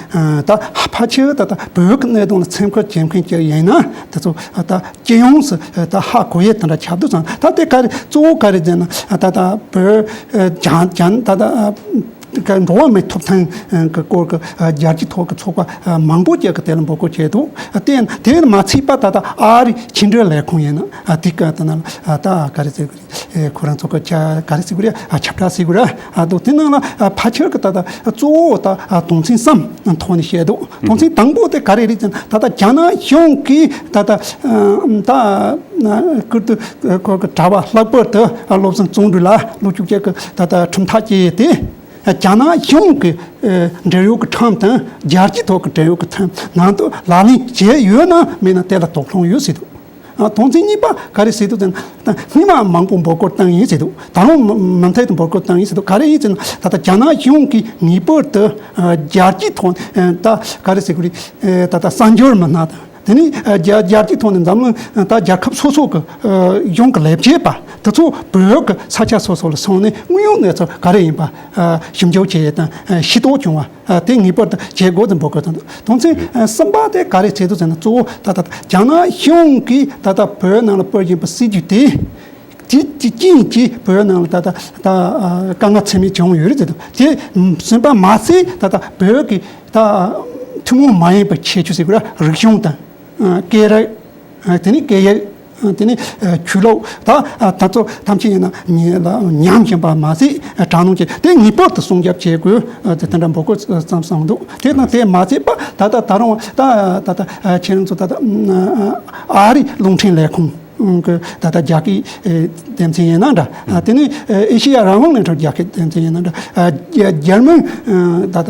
ད་ཕལ་ཆེར་ད་ལྟ་བོད་ཀྱི་གནད་དོན་ལ་སེམས་ཁུར་བྱེད་མཁན་ཅིག་ཡིན་ན་དེ་ཚོ་ད་སྤྱི་ཡོངས་སུ་ད་ཧ་གོ་ཡས་དེ་འདྲ་ཆགས་འདུག་ཙང་། ད་དེ་ག་རེ་གཙོ་བོ་ག་རེ་ཟེར་ན་ད་ལྟ་བོད་རྒྱ་རྒྱ་ད་ལྟ་འགྲོ་བ་མིའི་ཐོབ་ཐང་གི་སྐོར་གྱི་རྒྱལ་སྤྱིའི་ཐོག་གི་ཚོགས་པ་མང་པོ་ཅིག་གིས་དེ་ལ་འབོད་སྐུལ་བྱས་འདུག་དེ་དེ་མ་ཚད་པ་ད་ལྟ་ཨ་རིའི་ཕྱི་འབྲེལ་ལས་ཁུངས་ཡིན་ན་དེ་ག་ད་ན་ད་ག་རེ་ཟེར་དགོས་རེད། ཨེ་ཁོ་རང་ཚོ་གི་ཆ་ག་རེ་ཟེར་དགོས་རེད། ཨ་ཁྱབ་བསྒྲགས་ཟེར་དགོས་རེད། ཨ་འདུག་དེ་ནང་ལ་ཨ་ཕལ་ཆེར་གི་ད་ལྟ་གཙོ་བོ་ད་ཨ་དོན་ཚན་གསུམ་ཐོག་ནས་བཤད་འདུག་དོན་ཚན་དང་པོ་དེ་ག་རེ་རེད་ཟེར་ན་ད་ལྟ་རྒྱ་ནག་གཞུང་གིས་ད་ལྟ་ཨ་ད་ཀིརྟི་ཁོ་གི་གྲྭ་པ་ལྷག་པར་དུ་ཨ་བློ་བཟང་བརྩོན་འགྲུས་ལ་ལོ་བཅུ་བརྒྱད་གི་ད་ལྟ་ཁྲིམས་ཐག་བཅད་དེ་རྒྱ་ནག་གཞུང་གི་ཨ་འབྲེལ་ཡོད་གི་ཁྲིམས་དང་རྒྱལ་སྤྱིའི་ཐོག་གི་འབྲེལ་ཡོད་གི་ཁྲིམས་ནང་དུ་ལག་ལེན་བྱས་ཡོད་ན་མེད་ན་དེ་ལ་དོགས་སློང་ཡོད་ཟེར་འདུག་ཨ་དོན་ཚན་གཉིས་པ་ག་རེ་ཟེར་འདུག་ཟེར་ན། ད་སྔོན་མ་མང་པོ་འབོད་སྐུལ་བཏང་ཡིན་ཟེར་འདུག་ད་རུང་མུ་མུ་མཐུད་དུ་འབོད་སྐུལ་བཏང་ཡིན་ཟེར་འདུག་ག་རེ་ཡིན་ཟེར་ན་ད་ལྟ་རྒྱ་ནག་གཞུང་གིས་ངེས་པར་དུ་ཨ་རྒྱལ་སྤྱིའི་ཐོག་ཨ་ད་ག་རེ་ཟེར་དགོས་རེད། ཨ་ད་ལྟ་གསར་འབྱོར་མི་སྣ་དང་དེ་ནས་ཨ་རྒྱ་རྒྱལ་སྤྱིའི་ཐོག་ནས་འཛམ་གླིང་ཨ་ད་རྒྱལ་ཁབ་སོ་སོ་གི་ཨ་གཞུང་གི་ལས་བྱེད་པ་དེ་ཚོ་བོད་ཀྱི་ས་ཆ་སོ་སོ་ལ་སོང་ནས་དངོས་ཡོད་གནས་ཚུལ་ག་རེ་ཡིན་པ་ཨ་ཞིབ་འཇུག་བྱེད་ཡས་དང་ཨ་ཤེས་རྟོགས་བྱུང་བ། ཨ་དེ་ངེས་པར་དུ་བྱེད་དགོས་དེ་འབོད་སྐུལ་དང་། དོན་ཚན་ཨ་གསུམ་པ་དེ་ག་རེ་བྱེད་དུ་ཟེར་ན་གཙོ་བོ་ད་ལྟ་རྒྱ་ནག་གཞུང་གིས་ད་ལྟ་བོད་ནང་ལ་སྤེལ་བཞིན་པའི་སྲིད་ཇུས་དེ་ དེ་དེ་རྐྱེན་གྱིས་བོད་ནང་ལ་ད་ལྟ་ད་དཀའ་ངལ་ཚད་མེད་བྱུང་ཡོད་རེད་ཟེར་དུས། དེ་ཟིན་པ་མ་ཟད་ད་ལྟ་བོད་ཀྱི་ད་ཐུན་མོང་མ་ཡིན་པའི་ཁྱད་ཆོས་ཟེར་དགོས་ར། རིག་གཞུང་དང་སྐད་རིགས། དེ་ནས་སྐད་ཡིག། དེ་ནས་ཆོས་ལུགས། ད་ད་ཚོ་ཐམས་ཅད་ཡིན་ན་ཉམས་བཞིན་པ་མ་ཟད་དྲག་གནོན་བྱས། དེ་ངེས་པར་དུ་སྲུང་སྐྱོབ་བྱེད་དགོས། དེ་འདྲ་འབོད་སྐུལ་བརྩམས་སོང་འདུག་དེ་དང་དེ་མ་ཟད་པ་ད་ལྟ་ད་རུང་ད་ད་ལྟ་ཁྱེད་རང་ཚོ་ད་ལྟ་ཨ་རིའི་རླུང་འཕྲིན་ལས་ཁང་གི་ད་ལྟ་རྒྱ་སྐད་སྡེ་ཚན་ཡིན་ན་འདྲ། དེ་ནས་ཨེ་ཤེ་ཡ་རང་དབང་རླུང་འཕྲིན་རྒྱ་སྐད་སྡེ་ཚན་ཡིན་ན་འདྲ། རྒྱ་རྒྱ་མི་ད་ལྟ་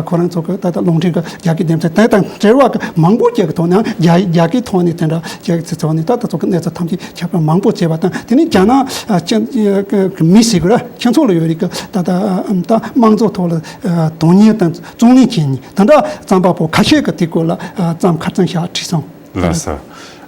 ཁོ་རང་ཚོ་གི་ད་ལྟ་རླུང་འཕྲིན་གི་རྒྱ་སྐད་སྡེ་ཚན་དེ་དང་འབྲེལ་བ་གི་མང་པོ་ཅིག་གི་ཐོག་ནས་རྒྱ་རྒྱ་སྐད་ཐོག་ནས་དེ་འདྲ་ཅིག་ཚེ་ཚོགས་ནས་ད་ལྟ་ཚོ་གི་གནས་ཚུལ་ཐམས་ཅད་ཁྱབ་པ་མང་པོ་བྱས་པ་དང་། དེ་ནས་རྒྱ་ནག་ཨ་ཅན་གི་མི་ཟེར་གི་ར། ཁྱེད་ཚོ་ལ་ཡོད་རིགས་གི་ད་ལྟ་ཨམ་ད་དམངས་གཙོ་ཐོག་ལ་ཨ་དོན་གཉེར་དང་བརྩོན་ལེན་བྱེད་མཁན་དེ་འདྲ་རྩོམ་པ་པོ་ཁ་ཤས་ཀྱི་དེ་སྐོར་ལ་ཨ་རྩོམ་ཁ་རྩང་བཞག་བྲིས་སོང་། ལགས་སོ།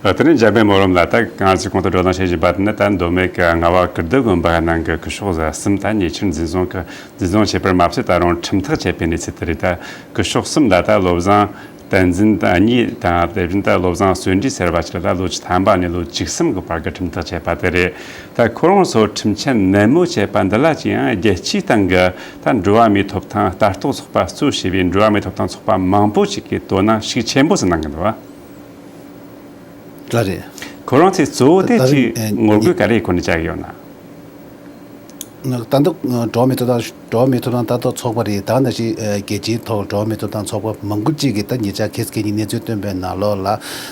ཨ་དེ་ནས་འཇམ་དཔལ་སྨོན་ལམ་ལགས། ད་གང་ཅི་གོང་དུ་བགྲོ་གླེང་བྱེད་བཞིན་པ་དེ་ནི་ད་མདོ་སྨད་ཀྱི་རྔ་བ་ཀིརྟི་དགོན་པ་ནང་གི་སྐུ་ཞབས་གསུམ་ད་ཉེ་ཆར་འཛིན་བཟུང་གི་འཛིན་བཟུང་བྱས་པར་མ་ཟད་ད་རུང་ཁྲིམས་ཐག་བཅད་པའི་གནས་ཚུལ་དེ་རེད། ད་སྐུ་ཞབས་གསུམ་ལ་ད་བློ་བཟང་བསྟན་འཛིན་དང་གཉིས་དང་། དེ་བཞིན་ད་བློ་བཟང་བརྩོན་འགྲུས་ཟེར་བ་ཞིག་ལ་ད་ལོ་བཅུ་ཐམ་པ་ནས་ལོ་བཅུ་གསུམ་གྱི་བར་གྱི་ཁྲིམས་ཐག་བཅད་པ་དེ་རེད། ད་ཁོ་རང་ཚོ་ཁྲིམས་ཆད་ནན་མོ་བཅད་པ་འདི་ལ་ཅི་ཡང་རྒྱལ་སྤྱིའི་སྟེང་གི་ད་འགྲོ་བ་མིའི་ཐོབ་ཐང་ལྟ་རྟོག་ཚོགས་པ་གཙོས་བྱས་པའི་འགྲོ་བ་མིའི་ཐོབ་ཐང་ཚོགས་པ་མང་པོ་ཞིག་གིས་དོ་སྣང་ཤུགས་ཆེན་པོ་ཞིག་གནང་གི་འདུག་བ། ལགས་རེད། ཁོ་རང་ཚོས་གཙོ་བོ་དེ་ད་ཅིག་རིང་ངོ་རྒོལ་ག་རེ་ཁོ་ནས་བྱ་གི་ཡོད་ན། ད་ལྟ་འགྲོ་བ་མིའི་ཐོབ་ཐང་འགྲོ་བ་མིའི་ཐོབ་ཐང་ལྟ་རྟོག་ཚོགས་པ་རེད། ད་ནང་བཞིན་རྒྱལ་སྤྱིའི་ཐོག་འགྲོ་བ་མིའི་ཐོབ་ཐང་ཚོགས་པ་མང་པོ་ཅིག་གིས་ད་ཉེ་ཆར་ཁ་སང་ཁ་ཉིན་གནས་ཚུལ་བཏོན་པའི་ནང་ལོགས་ལ་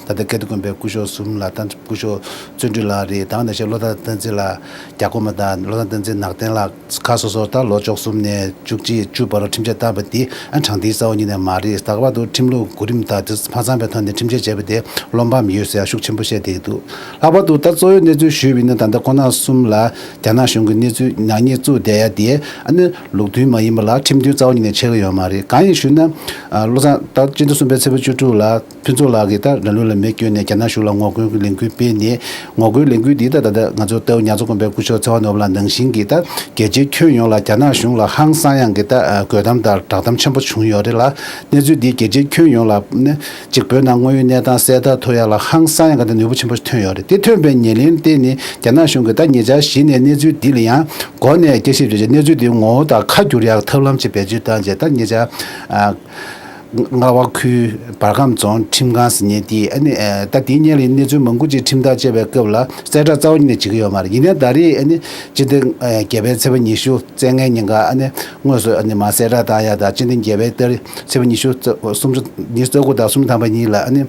ད་ལྟ་ཀིརྟི་དགོན་པའི་སྐུ་ཞབས་གསུམ་ལ་ད་སྐུ་ཞབས་བརྩོན་འགྲུས་ལགས་རེད། ད་ནང་བཞིན་བློ་བཟང་བསྟན་འཛིན་ལགས། རྒྱ་གོང་མ་དང་བློ་བཟང་བསྟན་འཛིན་ནག་བསྟན་ལགས། ཁག་སོ་སོར་ད་ལོ་བཅུ་གསུམ་ནས་བཅུ་གཅིག་བཅུ་བར་ཁྲིམས་ཆད་བཏང་བ་འདི་ཨ་དྲང་བདེན་གསལ་བོ་ཉིད་ནས་མ་རེད། ད་ག་བར་དུ་ཁྲིམས་ལུགས་གོ་རིམ་དང་དེ་མ་ཚང་པའི་ཐོག་ནས་ཁྲིམས་ཆད་བཅད་པ་དེ་བློ་ཕམ་ཡོད་ཟེར་ཤུགས་ཆེན་པོ་བཤད་བསྡད་ཀྱི་འདུག་ལྷག་པར་དུ་ད་གཙོ་བོའི་གནས་ཚུལ་ཞུས་པ་ཡིན་ན། ད་ལྟ་ཁོང་རྣམ་གསུམ་ལ་རྒྱ་ནག་གཞུང་གིས་གནས་ཚུལ་ནག་ཉེས་བཙུགས་བསྡད་ཡ་དེ་ཨ་ནི་ལུགས་མཐུན་མ་ཡིན་པ་ལ་ཁྲིམས་མཐུན་རྩ་བ་ཉིད་ནས་ཆགས་ཀྱི་ཡོད་མ་རེད། གང་ཡིན་ཞུས་ན། ཨ་བློ་བཟང་ད་སྤྱི་ཟླ་གསུམ་པའི་ཚེས་པ་བཅུ་དྲུག་ལ་ཕུན་ཚོགས་ལགས་ཀྱིས་ད་རང་ལུས་ལ་མེ་བསྐྱོན་ནས་རྒྱ་ནག་གཞུང་ལ་ངོ་རྒོལ་གྱི་ལས་འགུལ་སྤེལ་ནས། ངོ་རྒོལ་ལས་འགུལ་འདི་ད་ད་ལྟ་ང་ཚོ་རྟའུ་ཉ་མཚོ་དགོན་པའི་སྐུ་ཞབས་ཚེ་དབང་ནོར་བུ་ལགས་ནང་བཞིན་གྱི་ད་རྒྱལ་སྤྱིའི་ཁྱོན་ཡོངས་ལ་རྒྱ་ནག་གཞུང་ལ་ཧང་སང་ཡང་གི་ད་ཨ་རྒོལ་གཏམ་དང་བསྒྲགས་གཏམ་ཆེན་པོ་བྱུང་ཡོད་རེད་ལ། གནས་ཚུལ་འདི་རྒྱལ་སྤྱིའི་ཁྱོན་ཡོངས་ལ་ནི་གཅིག་བོད་ནང་དངོས་ཡོད་གནས་སྟངས་གསལ་ཐག་ཐུབ་ཡ་ལ་ཧང་སང་ཡང་གི་ད་ནུས་པ་ཆེན་པོ་ཐོན་ཡོད་རེད། དེ་ཐོན་པའི་ཉེར་ལེན་དེ་ནི་རྒྱ་ནག་གཞུང་གིས་ད་ཉེ་ཆར་གཞི་ནས་གནས་ཚུལ་འདི་ལ་ཡང་སྒོ་ནས་བསྐྱར་ཞིབ་བྱས་རྗེས་གནས་ཚུལ་འདི་ངོ་བོ་དང་ཁ་བསྒྱུར་ཡག་ཐབས་ལམ་ཅིག་བེད་སྤྱོད་བཏང་རྗེས། ད་ཉེ་ཆར་ཨ། རྔ་བ་ཁུལ་འབར་ཁམས་རྫོང་ཁྲིམས་ཁང་ཟེར་མཁན་དེས་ཨ་ནི་ཨ་ད་དེའི་སྔོན་ལ་གནས་ཚུལ་མང་པོ་ཅིག་ཁྲིམས་ཐག་བཅད་པའི་སྐབས་ལ་གསལ་བསྒྲགས་རྩ་བ་ཉིད་ནས་བྱེད་ཀྱི་ཡོད་མ་རེད། ཡིན་ནའི་ད་རེས་ཨ་ནི་སྤྱི་ཟླ་ཨ་བརྒྱད་པའི་ཚེས་པ་ཉི་ཤུ་བཙས་ལྔའི་ཉིན་ཀ་ཨ་ནི་དངོས་སུ་ཨ་ནི་མར་གསལ་བསྒྲགས་བཏང་ཡ་དང་། སྤྱི་ཟླ་བརྒྱད་པའི་ཏ་རིག་ཚེས་པ་ཉི་ཤུ་རྩ་སུམ་ཅུ་ཉི་ཤུ་རྩ་དགུ་དང་སུམ་ཅུ་ཐམ་པ་གཉིས་ལ་ཨ་ནི་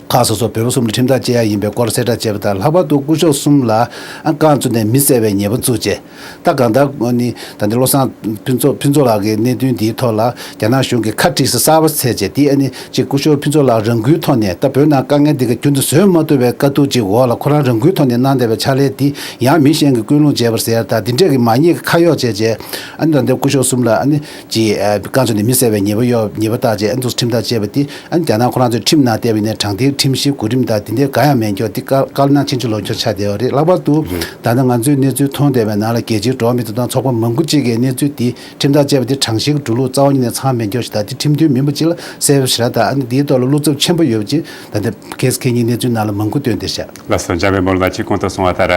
ཁག་སོ་སོ་བོད་པ་གསུམ་ལ་ཁྲིམས་ཐག་བཅད་ཡ་ཡིན་པའི་སྐོར་གསལ་བསྒྲགས་བྱས་པ་དང་། ལྷག་པར་དུ་སྐུ་ཞབས་གསུམ་ལ་ཨ་རྐང་བཙུགས་ནས་མི་བསད་པའི་ཉེས་པ་བཙུགས་རྗེས། ད་གང་ལྟར་ཨ་ནི་ད་ལྟ་བློ་བཟང་ཕུན་ཚོགས་ཕུན་ཚོགས་ལགས་ཀྱི་གནད་དོན་འདིའི་ཐོག་ལ་རྒྱ་ནག་གཞུང་གིས་ཁ་དཀྲིས་ས་གསར་པ་བཙལ་རྗེས། དེ་ཨ་ནི་གཅིག་སྐུ་ཞབས་ཕུན་ཚོགས་ལགས་རང་འགུལ་ཐོག་ནས། ད་བོད་ནང་དཀའ་ངལ་འདི་ག་རྒྱུན་དུ་བཟོད་མ་ཐུབ་པའི་དཀའ་སྡུག་ཅིག་འོག་ལ་ཁོ་རང་རང་འགུལ་ཐོག་ནས་གནང་བསྡད་པའི་ཕྱག་ལས་འདི་ཡང་མི་གཞན་གྱིས་སྐུལ་སློང་བྱས་པ་ཟེར། ད་འདི་འདྲས་ཀྱི་མ་ཉེས་ཀྱི་ཁ་གཡོགས་བྱས་རྗེས། ཨ་ནི་ད་ལྟ་སྐུ་ཞབས་གསུམ་ལ་ཨ་ནི་གཅིག་ཨ་རྐང་བཙུགས་ནས་མི་བསད་པའི་ཉེས་པ་གཡོགས། ཉེས་པ་བཏགས་རྗེས་ཨ་ནི་ཁྲིམས་ཐག་བཅད་པ་འདི། ཨ་ནི་རྒྱ་ནག་ཁོ་རང་ཚོའི་ཁྲིམས་ནང་བསྡད་པ་ཡིན་ན་དྲང་བདེན་ཁྲིམས་གཞིའི་གོ་རིམ་དང་དེ་འདྲའི་གང་ཡང་མེད་མཁན་འདི་དཀའ་དཀའ་ལས་ཁག་ཆེན་པོ་ལོག་ཆགས་བསྡད་ཡོད་རེད། ལྷག་པར་དུ་ད་ལྟ་ང་ཚོས་གནས་ཚུལ་མཐོང་བསྡད་པའི་ནང་ལ་རྒྱལ་སྤྱིའི་འགྲོ་བ་མིའི་ཐོབ་ཐང་ཚོགས་པ་མང་པོ་ཅིག་གིས་གནས་ཚུལ་འདི་ཁྲིམས་ཐག་བཅད་པ་འདི་དྲང་གཞིའི་འགྲོ་ལུགས་རྩ་བ་ཉིད་ནས་ཚང་མ་མེད་མཁན་ཞིག་དང་། འདི་ཁྲིམས་མཐུན་མིན་པ་ཅིག་ལ་གསལ་པོ་ཞེ་དྲག་དང་། ཨ་ནི་འདིའི་ཐོག་ལ་བློ་འཚབ་ཆེན་པོ་ཡོད་པ་ཅིག་ད་ལྟ་ཁ་སང་ཁ་ཉིན་གནས་ཚུལ་ནང་ལ་མང་པོ་བཏོན་བསྡད་ཤག་ལགས་སོ། འཇམ་དཔལ་སྨོན་ལམ་ལགས་ཀྱིས་གོང་དུ་གསུངས་པ་ལྟར།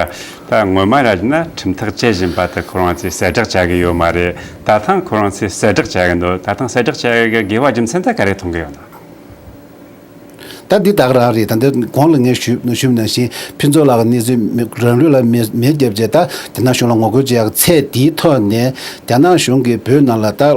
ད་སྔོན་མ་ར་ན་ཁྲིམས་ཐག་བཅད་བཞིན་པ་དེ་ཁོ་རང་ཚོས་གསལ་བསྒྲགས་བྱ་གི་ཡོད་མ་རེད། ད་ཐེངས་ཁོ་རང་ཚོས་གསལ་བསྒྲགས་བྱ་གི་འདུག་ད་ཐེངས་གསལ་བསྒྲགས་བྱ་གི་དགོས་པ་རྒྱུ་མཚན་དེ་ག་རེ་མཐོང་གི་ཡོད་ན། ད་འདི་དག་རང་རེད། ད་འདི་གོང་ལ་ངས་ཞུས་ཞུས་ནང་བཞིན་ཕུན་ཚོགས་ལགས་ཀྱི་གནས་ཚུལ་མི་རང་ལུས་ལ་མེ་མེ་བརྒྱབ་རྗེས། ད་རྒྱ་ནག་གཞུང་ལ་ངོ་རྒོལ་བྱེད་ཡག་ཚད་འདིའི་ཐོག་ནས་རྒྱ་ནག་གཞུང་གིས་བོད་ནང་ལ་ད་ག་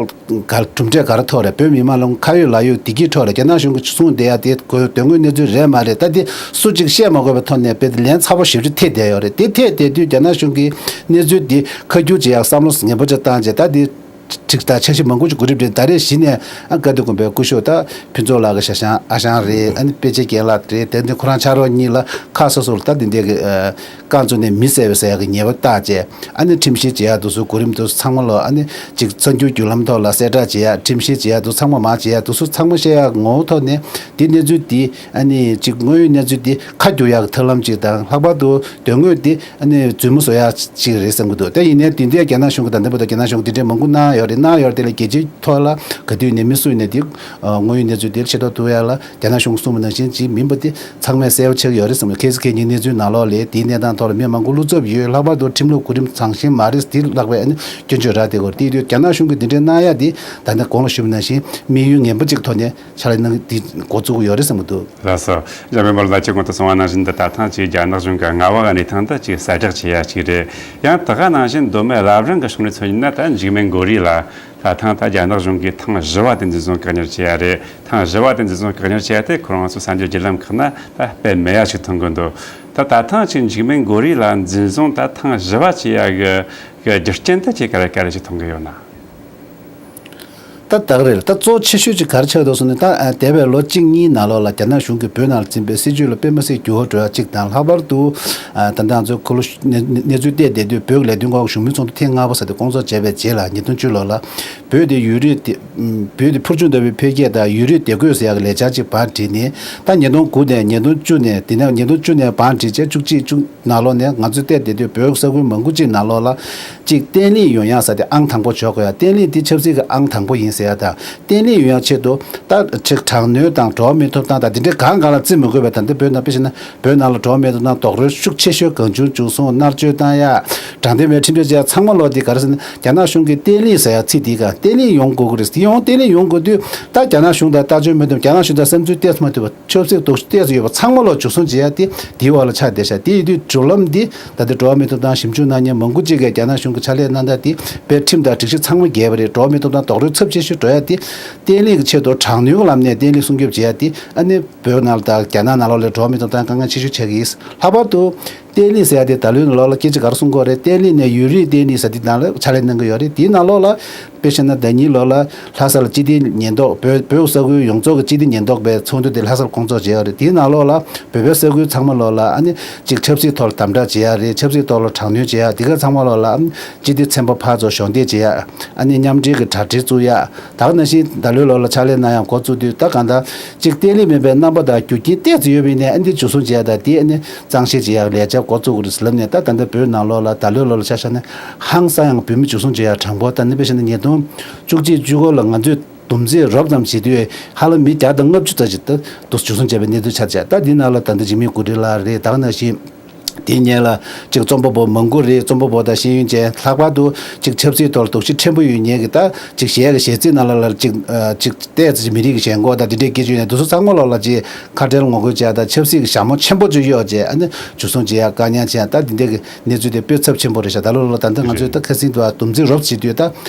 གྲུབ་འབྲས་ག་རེ་ཐོབ་རེད། བོད་མི་མང་ལ་ཁ་ཡོད་ལག་ཡོད་བདེ་སྐྱིད་ཐོབ་རེད། རྒྱ་ནག་གཞུང་གིས་གསུངས་བསྡད་ཡ་དེ་གོ་དོན་དངོས་གནས་ཚུལ་རེད་མ་རེད། ད་འདི་སུ་གཅིག་བཤད་མ་དགོས་པའི་ཐོག་ནས་དཔེ་དེ་ལན་ཚ་པོ་ཞེ་པོ་ཅིག་ཐེབས་བསྡད་ཡོད་རེད། དེ་ཐེབས་བསྡད་དུས་རྒྱ་ནག་གཞུང་གིས་གནས་ཚུལ་འདི་ཁ་བསྒྱུར་བྱེད་ཡག་བསམ་བློ་ངན་པ་ཅིག་བཏང་རྗེས། ད་འདི་ཁྲིག་ད་འཆར་གཞི་མང་པོ་ཅིག་གོ་སྒྲིག་བྱས། ད་རེས་གཞི་ནས་ཨ་ཀིརྟི་དགོན་པའི་སྐུ་ཞབས་ད་ཕུན་ཚོགས་ལགས་ཀྱི་ཞ་ཞང་ཨ་ཞང་རེད། ཨ་ནི་དཔེ་ཆ་རྒན་ལགས་རེད། དེ་ནས་ཁོ་རང་ཕྱག་རོགས་གཉིས་ལ་ཁག་སོ་སོར་ད་འདི་འདྲའི་གི་ཨ་རྐང་བཙུགས་ནས་མི་བསད་པའི་ཟེར་ཡག་གི་ཉེས་པ་བཏགས་བྱས། ཨ་ནི་ཁྲིམས་བཤེར་བྱེད་ཡག་དེ་ཚོ་གོ་རིམ་དེ་ཚོ་ཚང་མ་ལོ། ཨ་ནི་ཅིག་གསར་འགྱུར་བརྒྱུད་ལམ་ཐོག་ལ་གསལ་བསྒྲགས་བྱེད་ཡག་ཁྲིམས་བཤེར་བྱེད་ཡག་དེ་ཚོ་ཚང་མ་མར་བྱེད་ཡག་ངོ་བོ་ཐོག་ནས་འདི་གནས་ཚུལ་འདི་ཨ་ནི་ཅིག་དངོས་ཡོད་གནས་ཚུལ་འདི་ཁ་བསྒྱུར་ཡག་གི་ཐབས་ལམ་ཅིག་དང་། ལྷག་པར་དུ་དོན་དངོས་འདི་ཨ་ནི་རྫུན་མ་བཟོ་ཡག་ཅིག་རེད་བསམ་གྱི་འདུག་དེ་ཡིན་ནའི་འདི་འདྲའི་རྒྱ་ནག་གཞུང་གིས་ད་ལྟ་བར་དུ་རྒྱ་ནག་གཞུང་གིས་འདི་འདྲའི་མང་པོ་གནང་ཡོད། རེད། གནང་ཡོད་རེད། དེ་ལ་རྒྱལ་སྤྱིའི་ཐོག་ལ་ག་དུས་ནས་མི་སུ་ཡིན་ནས་དེ་དངོས་ཡོད་གནས་ཚུལ་དེ་ཤེས་རྟོགས་ཐུབ་ཡ་ལ་རྒྱ་ནག་གཞུང་གསུངས་པ་ནང་བཞིན་ཅིག་མིན་པ་དེ་ཚང་མས་གསལ་པོ་ཆགས་ཀྱི་ཡོད་རེད་བསམ་གི། གལ་སྲིད་ཁྱེད་ཉིད་གནས་ཚུལ་ནང་ལོགས་ལས་དེའི་གནས་སྟངས་ཐོག་ལ་མི་མང་པོ་བློ་འཚབ་ཡོད། ལྷག་པར་དུ་ཁྲིམས་ལུགས་གོ་རིམ་བཟང་ཤོས་མ་རེད་དེ་ལྷག་པའི་ཨ་ནི་སྐྱོན་བརྗོད་རག་བསྡད་ཡོད་རེད། དེ་དུས་རྒྱ་ནག་གཞུང་གིས་འདི་འདྲའི་གནང་ཡ་དེ་ད་ལྟ་གོང་ལ་ཞུས་པ་ནང་བཞིན་དམིགས་ཡུལ་ངན་པ་ཅིག་ཐོག་ནས་ཕྱག་ལས་གནང་གི་འདི་འགོ་བཙུགས་ཡོད་རེད་བསམ་གི་འདུག། ལགས་སོ། འཇར་པན་པ་ལ་ཅིག་གོང་དུ་གསུངས་པ་ནང་བཞིན་དུ་ད་ཐེངས་ཀྱི་རྒྱ་ནག་གཞུང་གི་ལྔ་པ་གནས་སྟངས་དེ་ཅིག་གསལ་བསྒྲགས་བྱེད་ཡ་ཅིག་རེད། ཡང་དེ་ག་ནང་བཞིན་མདོ་སྨད་བླ་བྲང་གི་ཕྱོགས་ནས་མཚོན་ན། ད་འཇིགས་མེད་མགོ་རིལ་ལ་ད་ཐེངས་ད་རྒྱ་ནག་གཞུང་གིས་ཐེངས་བཞི་པ་དེ་འཛིན་བཟུང་བཀག་ཉར་བྱས་ཡ་རེད། ཐེངས་བཞི་པ་དེ་འཛིན་བཟུང་བཀག་ཉར་བྱས་ཡ་དེ་ཁོ་རང་ཚོ་གསར་འགྱུར་བརྒྱུད་ལམ་ཁག་ན་ད་སྤེལ་མེད་ཡ་ཞིག་མཐོང་གི་འདུག། ད་ད་ཐེངས་ཀྱི་འཇིགས་མེད་མགོ་རིལ་ལ་འཛིན་བཟུང་ད་ཐེངས་བཞི་པ་བྱས་ཡ་གི་གི་རྒྱུ་རྐྱེན་དེ་ཅིག་ག་རེ་ག་རེ་ཞིག་མཐོང་གི་ཡོད་ན། ད་ད་ག་རེད། ད་གཙོ་ཆེ་ཤོས་ཅིག་ག་རེ་ཆགས་འདུག་ཟེར་ན། ད་ཨ་འདས་པའི་ལོ་གཅིག་གཉིས་ནང་ལོགས་ལ་རྒྱ་ནག་གཞུང་གིས་བོད་ནང་ལ་འཛིན་པའི་སྲིད་བྱུས་ལ་དཔེ་མ་སྲིད་འགྱུར་བ་འགྲོ་ཡ་གཅིག་དང་། ལྷག་པར་དུ་ཨ་ད་ལྟ་ང་ཚོའི་ཁོ་ལོ་གནས་གནས་ཚུལ་བལྟས་བསྡད་དུས་བོད་ཀྱི་ལས་དོན་ཁང་གཞུང་མི་ཚོགས་འདུ་ཐེངས་ལྔ་པ་ཟེར་དེ་སྐོང་ཚོགས་བྱས་པའི་རྗེས་ལ་ཉིས་སྟོང་བཅུ་ལོ་ལ་བོད་དེ་ཡུན་རིང་དེ་བོད་དེ་ཕུལ་བྱུང་ལྟ་བུའི་འཕེལ་རྒྱས་དང་ཡུན་རིང་བདེ་འཁོད་ཟེར་ཡག་གི་ལས་འཆར་ཅིག་བང་བསྒྲིགས་ནས། ད་ཉིས་སྟོང་དགུ་ནས་ཉིས་སྟོང་བཅུ་ནས་དེ་ནས་ཉིས་སྟོང་བཅུ་ནས་བང་བསྒྲིགས་བྱས་བཅུ་གཅིག་བཅུ་ནང་ལོགས་ནས་ང་ཚོས་བལྟས་བསྡད་དུས་བོད་ས་ཁུལ་མང་པོ་ཅིག་ནང་ལོགས་ལ་ཅིག་བརྟན་ལྷིང་ཡོང་ཡག་ཟེར་དེ་ཨང་དང་པོ་འཇོག་དགོས་ཡ། བརྟན་ལྷིང་འདི་ཆབ་སྲིད་ཀྱི་ཨང་དང་པོ་ཡིན་ཟེར་ཡ་དང་། བརྟན་ལྷིང་ཡོང་ཡག་ཆེད་དུ་ད་ཅིག་དྲག་གནོན་དང་འགྲོ་བ་མིའི་ཐོབ་ཐང་དང་དེ་འདྲའི་གང་གང་ལ་བརྩི་མི་དགོས་པའི། ད་ལྟ་བོད་ནང་དཔེ་བཞག་ན་བོད་ནང་ལ་འགྲོ་བ་མིའི་ཐོབ་ཐང་རྡོག་རོལ་ཤུགས་ཆེ་ཤོས་གང་བྱུང་བྱུང་སོང་མནར་གཅོད་བཏང་ཡ། དྲང་བདེན་མེད་ཁྲིམས་གཅོད་བྱས་ཚང་མ་ལོག་དེ་ག་རེ་ཟེར་ན་རྒྱ་ནག་གཞུང་གིས་བརྟན་ལྷིང་ཟེར་ཡ་ཚིག་དེ་ག་བརྟན་ལྷིང་ཡོང་དགོས་ཀྱི་རེད། དེ་ཡོང་བརྟན་ལྷིང་ཡོང་དགོས་དུས་ད་རྒྱ་ནག་གཞུང་དང་ལྟ་སྤྱོད་མི་མཐུན། རྒྱ་ནག་གཞུང་དང་བསམ་ཚུལ་ཏོག་ཙམ་མ་མཐུན་པ། ཆབ་སྲིད་འདུ་ཤེས་ཏོག་ཙམ་ཡོད་པ་ཚང་མ་ལོག་འཇུ་བཟུང་བྱེད་ཡ་དེ་དེའི་འོག་ལ་ཆགས་བསྡད་ཤག། དེ་ཡིན་དུས་བགྲོད་ལམ་འདི་ད་ལྟ་འགྲོ་བ་མིའི་ཐོབ་ཐང་ཞིབ་འཇུག་གནང་མཁན་མང་པོ་ཅིག་གིས་རྒྱ་ནག་གཞུང་གི་ཕྱག་ལས་གནང་སྟངས་དེ་དཔེ་ཁྲིམས་དང་སྒྲིག་གཞི་ཚང་མ་འགལ་བ་རེད། འགྲོ་བ་མིའི་ཐོབ་ཐང་རྡོག་རོལ་ཚབས་ཆེ་ཤོས་འགྲོ་ཡ་དེ་བརྟན་ལྷིང་གི་ཆེད་དུ་དྲག་གནོན་གྱི་ལམ་ནས་བརྟན་ལྷིང་སྲུང་སྐྱོབ་བྱེད་ཡ་དེ་ཨ་ནི་བོད་ནང་ལ་དང་རྒྱ་ནག་ནང་ལོགས་ལ་འགྲོ་བ་མིའི་ཐོབ་ཐང་དཀའ་ངལ་ཆེ་ཤོས་ཆགས་ཀྱི་ཡིན། ལྷག་པར་དུ་བརྟན་ལྷིང་ཟེར་ཡ་དེ་ད་ལོའི་ནང་ལོགས་ལ་སྐད་ཆ་ག་རེ་གསུང་གི་ཡོད་རེད། བརྟན་ལྷིང་ནས་ཡུན་རིང་བརྟན་ལྷིང་ཟེར་དེ་ནང་ལ་ཕྱག་ལས་གནང་གི་ཡོད་རེད། དེའི་ནང་ལོགས་ལ་དཔེ་བཤད་ན་ཟླ་ཉིན་ལོགས་ལ་ལྷ་ས་ལ་སྤྱི་བདེའི་ཉེན་རྟོག་བོད་བོད་ས་ཁུལ་ཡོངས་རྫོགས་ཀྱི་སྤྱི་བདེ་ཉེན་རྟོག་པའི་ཚོགས་འདུ་དེ་ལྷ་སར་སྐོང་ཚོགས་བྱས་ཡོད་རེད། དེའི་ནང་ལོགས་ལ་བོད་པའི་ས་ཁུལ་ཚང་མ་ལོགས་ལ་ཨ་ནི་གཅིག་ཆབ་སྲིད་ཐོག་ལ་དམ་དྲག་བྱེད་ཡ་རེད། ཆབ་སྲིད་ཐོག་ལ་དྲག་གནོན་བྱེད་ཡ། དེ་ག་ཚང་མ་ལོགས་ལ་ཨ་ནི་སྤྱི་བདེ་ཚན་པ་ཕར་ཚུར་གཞོགས་འདེགས་བྱེད་ཡ། ཨ་ནི་མཉམ་འབྲེལ་གྱི་དྲ་སྦྲེལ་བཙུགས་ཡ། ད་ག་ནང་བཞིན་ད་ལོའི་ལོ་ལ་ཕྱག་ལས་གནང་ཡག་འགོ་བཙུགས་དུས་ད་གང་ལྟར་གཅིག་བརྟན་ལྷིང་མེད་པའི་རྣམ་པ་དང་རྒྱུ་རྐྱེན་ཏོག་ཙམ་ཡོད་པ་ཡིན་ནའི་ཨ་ནི་འཇུ་བཟུང་བྱེད་ཡག་དང་དེ་ཨ་ནི་གཙང་བཤེར་བྱེད་ཡག་ལས་འཆར་འགོ་བཙུགས་དགོས་རེད་ཟེར་ལབ་ནས། ད་ད་ལྟ་བོད་ནང་ལོགས་ལ་ད་ལོའི་ལོ་ལ་ཆ་བཞག་ན་ཧང་སང་ཡང་བོད་མི་འཇུ་བཟུང་བྱེད་ཡག་གྲངས་འབོར་ད་ནི་དཔེ་བཤད་ན་ཉིས་སྟོང་བཅུ་གཅིག་བཅུ་དགུ་ལ་ང་ཚོས་བསྡོམས་རྩིས་རོབ་ཙམ་བྱེད་དུས་ཧ་ལམ་མི་བརྒྱ་དང་ལྔ་བཅུ་ཙམ་ཞིག་ད་དུ་འཇུ་བཟུང་བྱས་པའི་གནས་ཚུལ་ཆགས་ཆགས། ད་འདི་ནང་ལ་ད་ལྟ་འཇིགས་མེད་མགོ་རིལ་ལགས་རེད། ད་ག་ནང་བཞིན། དེའི་སྔོན་ལ་ཅིག་རྩོམ་པ་པོ་མང་པོ་རེད། རྩོམ་པ་པོ་དང་ཤེས་ཡོན་ཅན། ལྷག་པར་དུ་ཅིག་ཆབ་སྲིད་ཐོག་ལ་དོགས་གཞི་ཕྲན་བུ་ཡོད་མཁན་གྱི་ད་ཅིག་གཞས་ཀྱི་གཞས་ཚིག་ནང་ལ་ལ་ཅིག་ཨ་ཅིག་ཏོག་ཙམ་མི་རིགས་ཀྱི་ཞེན་ཁོག་དང་དེ་འདྲའི་སྐད་ཆ་ཡོད་ནས་དེ་ཚོ་ཚང་མ་ལོགས་ལ་ཅིག་ཁ་བྲལ་ངོ་རྒོལ་བྱས་དང་ཆབ་སྲིད་ཀྱི་ཞྭ་མོ་ཆེན་པོ་ཅིག་གཡོགས་བྱས་ཨ་ནི་འཇུ་བཟུང་བྱེད་ཡག་བཀག་ཉར་བྱས་ད་དེ་འདྲའི་གི་གནས་ཚུལ་དེ་དཔེ་ཚབས་ཆེན་པོ་རེད་ཤག། ད་ལོ་ལོ་ད་ལྟ་ང་ཚོས་ད་ཁ་སང་དུ་བསྡོམས་རྩིས་རོབ་བྱེད་དུས་ད་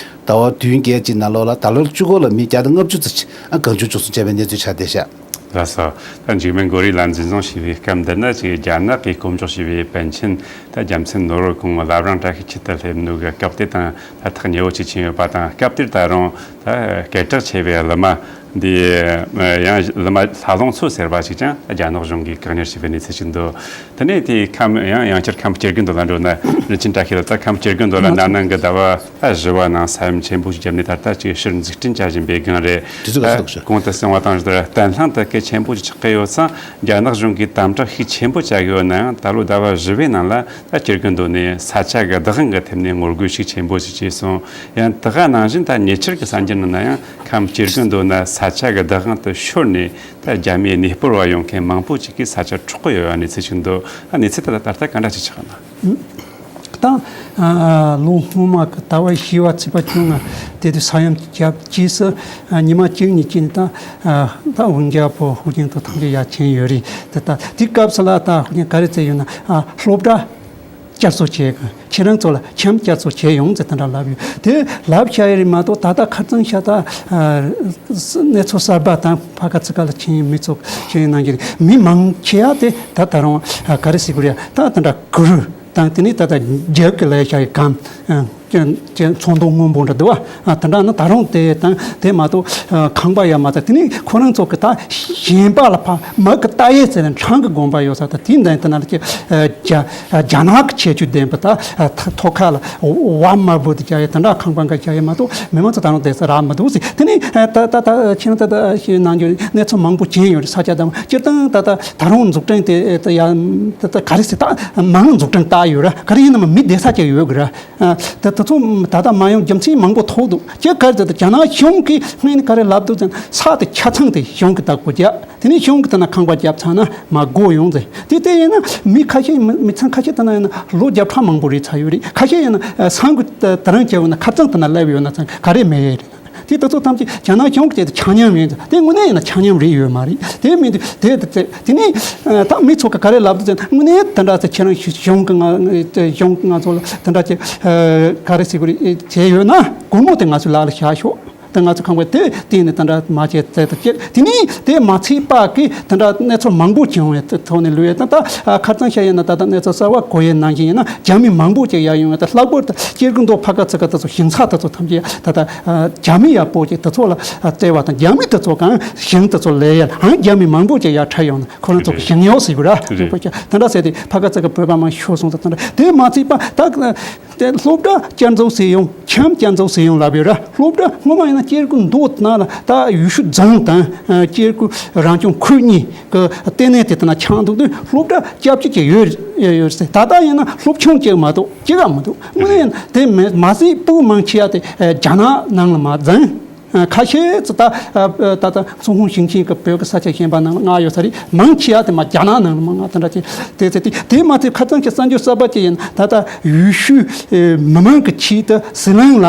ཟླ་བ་བདུན་བརྒྱད་ཅིག་ནང་ལོགས་ལ་ད་ལོ་བཅུ་དགུ་ལ་མི་བརྒྱ་དང་ལྔ་བཅུ་ཙམ་ཅིག་ཨ་གང་བྱུང་འཇུ་བཟུང་བྱས་པའི་གནས་ཚུལ་ཆགས་བསྡད་ཤག། ལགས་སོ། ད་འཇིགས་མེད་མགོ་རིལ་ལ་འཛིན་བཟུང་བྱས་པའི་སྐབས་འདི་ན་ཅིག་རྒྱ་ནག་གིས་སྐོམ་འཇོག་བྱས་པའི་པཎ་ཆེན་ད་རྒྱལ་མཚན་ནོར་བུ་གོང་བུ་བླ་བྲང་བཀྲ་ཤིས་འཁྱིལ་དུ་སླེབས་ནོ་གི་སྐབས་དེ་དང་ད་ཐག་ཉེ་བོ་ཅིག་ཕྱིན་ཡོད་པ་དང་། སྐབས་དེར་ད་རུང་ད་སྐད་གྲགས་ཆེ་བའི་གླུ་མ་འདི་ཡང་གླུ་མ་ལྷ་ལུང་མཚོ་ཟེར་བ་ཞིག་ཀྱང་རྒྱ་ནག་གཞུང་གིས་བཀག་ཉར་བྱས་པའི་གནས་ཚུལ་ཞིག་འདུག། དེ་ནས་དེའི་ཁམས་ཡང་ཡང་བསྐྱར་ཁམས་སྐྱེ་རྒུ་མདོ་ལ་འགྲོ་ན། རིན་ཆེན་བཀྲ་ཤིས་ལགས། ད་ཁམས་སྐྱེ་རྒུ་མདོ་ལ་ན་ནིང་གི་ཟླ་བ་ད་བཞི་བ་ནང་ས་ཡོམ་ཆེན་པོ་ཞིག་བརྒྱབ་ནས་ད་ལྟ་ཅིག་ཕྱིར་འཛུགས་སྐྲུན་བྱ་བཞིན་པའི་སྒང་རེད། དེ་ཚོ་ག་ཚོད་ལོག་ཤག། གོང་དུ་གསུངས་པ་དང་བཞིན་དུ་བརྟན་ལྷིང་དེ་གལ་ཆེན་པོ་ཞིག་ཆགས་ཀྱི་ཡོད་ཙང་རྒྱ་ནག་གཞུང་གིས་དམ་དྲག་ཤུགས་ཆེན་པོ་བྱ་གི་ཡོད་ན་ཡང་། ད་ལོ་ཟླ་བ་བཞི་བའི་ནང་ལ་ད་སྐྱེ་རྒུ་མདོ་ནས་ས་ཆ་གི་བདག་དབང་གི་ཐད་ནས་ངོ་རྒོལ་ཤུགས་ཆེན་པོ་ཞིག་བྱས་སོང་། ཡང་དེ་ག་ནང་བཞིན་ད་ཉེ་ཆར་གྱི་གསར་འགྱུར་ནང་ན་ཡང་ཁམས་སྐྱེ་རྒུ་མདོ་ན་ས་ཆ་གི་བདག་དབང་དེ་ཤོར་ནས། ད་རྒྱ་མིའི་གནས་སྤོར་བ་ཡོང་མཁན་མང་པོ་ཅིག་གིས་ས་ཆ་འཕྲོག་གི་ཡོད་པའི་གནས་ཚུལ་ཞིག་འདུག། ཨ་གནས་ཚུལ་དེ་ལ་ད་ལྟ་ག་འདྲ་ཅིག་ཆགས་ན། ད་ཨ་ལོ་སྔོན་མ་གི་ཟླ་བ་བཞི་བ་ཚེས་པ་བཅོ་ལྔ་དེ་དུས་ས་ཡོམ་བརྒྱབ་རྗེས་སུ་ཨ་ཉི་མ་གཅིག་གཉིས་ཀྱིས་ད་ཨ་ད་འུན་རྒྱ་པོ་ཧུའུ་ཅིན་ཐའོ་ཐང་ཆེན་ཡར་ཕྱིན་ཡོད་རེད། ད་ད་དེ་སྐབས་སུ་ལ་ད་ཧུའུ་ཅིན་ག་རེ་བྱས་ཡོད་ན། ཨ་སློབ་གྲྭ་བསྐྱར་གསོ་བྱས་གི། ཁྱེད་རང་ཚོ་ལ་ཁྱིམ་བསྐྱར་གསོ་བྱས་ཡོང་ཟེར་དེ་འདྲ་ལབ་ཡོད། དེ་ལབ་བྱ་ཡི་རེད་མ་གཏོགས་ད་ལྟ་ཁ་རྩང་ཤ་སྟག་ཨ་གནས་ཚུལ་གསར་པ་དང་ཕ་ག་ཚི་ག་ལ་ཕྱིན་ཡོད་མི་ཚོ་ཕྱིན་ཡོད་གནང་གི་རེད། མི་མང་ཆེ་བ་དེ་ད་ད་རུང་ཨ་ག་རེ་ཟེར་དགོས་རེད། ད་དེ་འདྲ་གུ་རུ་དང་དེ་ནས་ད་ལྟ་རྒྱབ་ཀྱི་ལས་བྱ་ཡི་གམ་ཨ་ཅན་ཅན་ཚོང་དོན་སྔོན་པོ་འདྲ་འདུག་བ། ཨ་དེ་འདྲ་ནི་ད་རུང་དེ་དང་དེ་མ་གཏོགས་ཨ་ཁང་པ་ཡ་མ་ད་དེ་ནས་ཁོ་རང་ཚོ་གི་ད་གཞན་པ་ལ་ཕ་མ་གི་ལྟ་ཡས་ཟེར་ནས་འཕྲང་གི་དགོན་པ་ཡོད་ས་ད་དེ་འདྲ་དེ་ན་ལ་ཀྱི་ཨ་རྒྱ་རྒྱ་ནག་གི་ཁྱད་ཆོས་ལྡན་པ་ད་ཐོག་ཁ་ལ་བ་དམར་པོ་དེ་རྒྱ་ཡས་དེ་འདྲ་ཁང་པ་འགའ་རྒྱ་ཡས་མ་གཏོགས་མི་མང་ཚོ་ད་རུང་བསྡད་ས་རག་མི་འདུག་ཟེར། དེ་ནས་ད་ད་ད་ཁྱེད་རང་ད་ད་ཞེས་གནང་རྒྱུ་གནས་ཚུལ་མང་པོ་བྱིན་ཡོད་རེད། ས་ཆ་དང་སྤྱིར་བཏང་ད་ད་ད་རུང་འཛུགས་སྐྲུན་དེ་ད་ཡ་ད་ད་ག་རེ་ཟེར་ད་མང་འཛུགས་སྐྲུན་བཏང་ཡོད་ར། ག་རེ་ཡིན་ནམ་མི་བསྡད་ས་ཅིག་ཡོད་གི་ར། ད་ དེ་ཚོ་ད་ལྟ་མ་ཡོང་རྒྱུ་མཚན་མང་པོ་ཐོགས་འདུག་ཅེས་ག་རེ་ཟེར་ན། རྒྱ་ནག་གཞུང་གིས་སྔོན་ནས་ག་རེ་ལབ་འདུག་ཟེར་ན། ས་དེ་ཆ་ཚང་དེ་གཞུང་གིས་བདག་པོ་རྒྱག་དེ་ནས་གཞུང་གིས་དེ་ན་ཁང་པ་བརྒྱབ་ཚར་ན་མ་དགོས་ཡོང་ཟེར། དེ་དེ་ཡིན་ན་མི་ཁ་ཤས། མི་མི་ཚང་ཁ་ཤས་དེ་ན་ཡིན་ན་ལོ་བརྒྱ་ཕྲག་མང་པོ་རེད་ཚར་ཡོད་རེད། ཁ་ཤས་ཡིན་ན་ཨ་སང་གི་དེ་རང་བྱས་ཡོད་ན་ཁ་རྩང་དེ་ན་སླེབས་ཡོད་ན་ཚང་ག་རེ་མེད་རེད། དེ་དེ་ཚོ་ཐམས་ཅད་རྒྱ་ནག་གཞུང་གི་དེ་ཆ་མཉམ་ཡིན། དེ་དངོས་གནས་ཡིན་ན་ཆ་མཉམ་རེད་ཡོད་མ་རེད། དེ་མིན་དུ་དེ་དེ་དེ་དེ་ནས་ཨ་ད་མི་ཚོ་ག་ག་རེ་ལབ་འདུག་ཟེར་ན། དངོས་གནས་དེ་འདྲ་ཚེ་ཁྱེད་རང་གཞུང་གི་ང་གཞུང་གི་ང་ཚོ་ལ་དེ་འདྲ་ཅིག་ཨ་ག་རེ་ཟེར་དགོས་རེད། བྱས་ཡོད་ན་སྒོར་མོ་དེ་ང་ཚོའི་ལག་ལ་བཞག་ཤོག་དེ་ང་ཚོ་ཁང་པ་དེ་བརྟེན་ནས་དེ་འདྲ་མ་བྱས་ཚེ་དེ་བྱས། དེ་ནས་དེ་མ་ཚད་པ་གི་དེ་འདྲ་གནས་ཚུལ་མང་པོ་བྱུང་བའི་ཐོག་ནས་ལུས་ཡས་དང་། ད་ཨ་ཁ་རྩང་བཤད་ཡིན་ན་ད་ལྟ་གནས་ཚུལ་གསར་བ་གོ་ཡས་ནང་བཞིན་ཡིན་ན་རྒྱ་མི་མང་པོ་ཅིག་ཡར་ཡོང་བས། ད་ལྷག་པར་དུ་སྐྱེ་རྒུ་མདོ་ཕ་ག་ཚ་ག་དེ་ཚོ་ཞིང་ས་དེ་ཚོ་ཐམས་ཅད་ད་ལྟ་ཨ་རྒྱ་མི་ཡར་སྤོ་ཅིག་དེ་ཚོ་ལ་ཨ་བརྩེ་བ་དང་། རྒྱ་མི་དེ་ཚོ་གང་ཞིང་དེ་ཚོ་ལས་ཡས་ཨང་རྒྱ་མི་མང་པོ་ཅིག་ཡར་ཁྲིད་ཡོང་ན་ཁོ་རང་ཚོ་གི་ཞིང་ཡོད་ཟེར་གི་ར། རེད། དེ་འདྲ་ཟེར་ཏེ་ཕ་ག་ཚ་ག་བོད་པ་མང་ཤོར་སོང་ད། དེ་འདྲ་དེ་མ་ཚད་པ་ད། དེ་སློབ་གྲྭ་བསྐྱར་འཛུགས་ཟེར་ཡོང་། ཁྱིམ་བསྐྱར་འཛུགས་ཟེར་ཡོང་ལབ་ཡོད་ར། སློབ་གྲྭ་སྔོན་མ་ཡིན་ན་སྐྱེ་རྒུ་མདོ་ནང་ལ་ད་ཡུལ་ཤུལ་རྫོང་དང་ཨ་སྐྱེ་རྒུ་རང་སྐྱོང་ཁུལ་གཉིས་ཀྱི་ལྟེ་གནས་དེ་དེ་ན་ཆགས་འདུག་དུས་སློབ་གྲྭ་བསྐྱར་བཅོས་ཀྱི་ཡོད་ཡོད་ཟེར། ད་ལྟ་ཡིན་ན་སློབ་ཆུང་གཅིག་མ་གཏོགས་གཅིག་ག་མི་འདུག་དངོས་གནས་ཡིན་ན་དེ་མ་མ་ཟད་སྤུ་མང་ཆེ་བ་དེ་ཨ་རྒྱ་ནག་ནང་ལ་མ་འཛིན། ཁ་ཤས་ཙི་ད་ད་ད་ཙུང་ཧུང་ཞིང་ཆེན་གྱི་བོད་ཀྱི་ས་ཆ་གཞན་པ་ནང་ལ་མངགས་ཡོད་ས་རེད། མང་ཆེ་བ་དེ་མ་རྒྱ་ནག་ནང་ལ་མ་མངགས་དེ་འདྲ་ཅིག་དེ་ཚེ་དེ་དེ་མ་ཚད་ཁ་རྩང་གི་གསར་འགྱུར་གསར་པ་ཅིག་ཡིན་ན། ད་ལྟ་ཡུལ་ཤུལ་མི་མང་གི་ཆེད་དུ་ཟི་ལིང་ལ་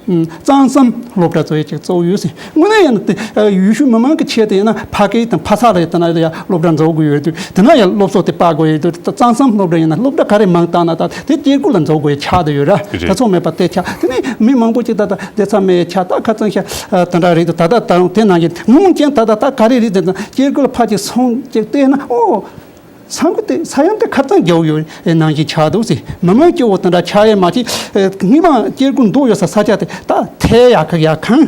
གཙང་གསུམ་སློབ་གྲྭ་བཟོ་ཡས་ཅིག་བཙུགས་ཡོད་ཟེར། དངོས་གནས་ཡིན་ན་དེ་ཡུལ་ཤུལ་མི་མང་གི་ཆེད་དུ་ཡིན་ན་ཕ་གི་དང་ཕ་ས་ལ་ཡ་དེ་ན་ཡ་སློབ་གྲྭ་འཛུགས་དགོས་ཡོད་དུས་དེ་ན་ཡ་སློབ་གསོ་དེ་སྤར་དགོས་ཡོད་དུས། ད་གཙང་གསུམ་སློབ་གྲྭ་ཡིན་ན་སློབ་གྲྭ་ག་རེ་མང་བཏང་ན་ད་དེ་སྐྱེ་རྒུ་ལ་འཛུགས་དགོས་ཡ་ཆགས་བསྡད་ཡོད་ར། རེད། དེ་ཚོ་མེད་པ་དེ་ཆགས། དེ་ནས་མི་མང་པོ་ཅིག་ད་ལྟ་བསྡད་ས་མེད་ཆགས། ད་ཁ་རྩང་ཤ་ཨ་དེ་འདྲ་རེད་འདུག་ད་ལྟ་ད་རུང་དེ་ནང་བཞིན་ངོ་མ་ཀྱང་ད་ལྟ་ད་ག་རེ་རེད་ཟེར་ན། སྐྱེ་རྒུ་ལ་ཕར་ཅིག་སོང་ཅིག་བལྟས་ན། ཨོ། ས་ཁུལ་དེ་ས་ཡོམ་དེ་ཁ་རྩང་རྒྱག་ཡོད་ནང་བཞིན་ཆགས་འདུག་ཟེར། མི་མང་སྐྱོ་བོ་དེ་འདྲ་ཆགས་ཡས་མ་ཅིག་ཨ་སྔོན་མ་སྐྱེ་རྒུ་མདོ་ཡོད་ས་ས་ཆ་དེ་ད་ཐལ་ཡག་གི་ཡག་གང་།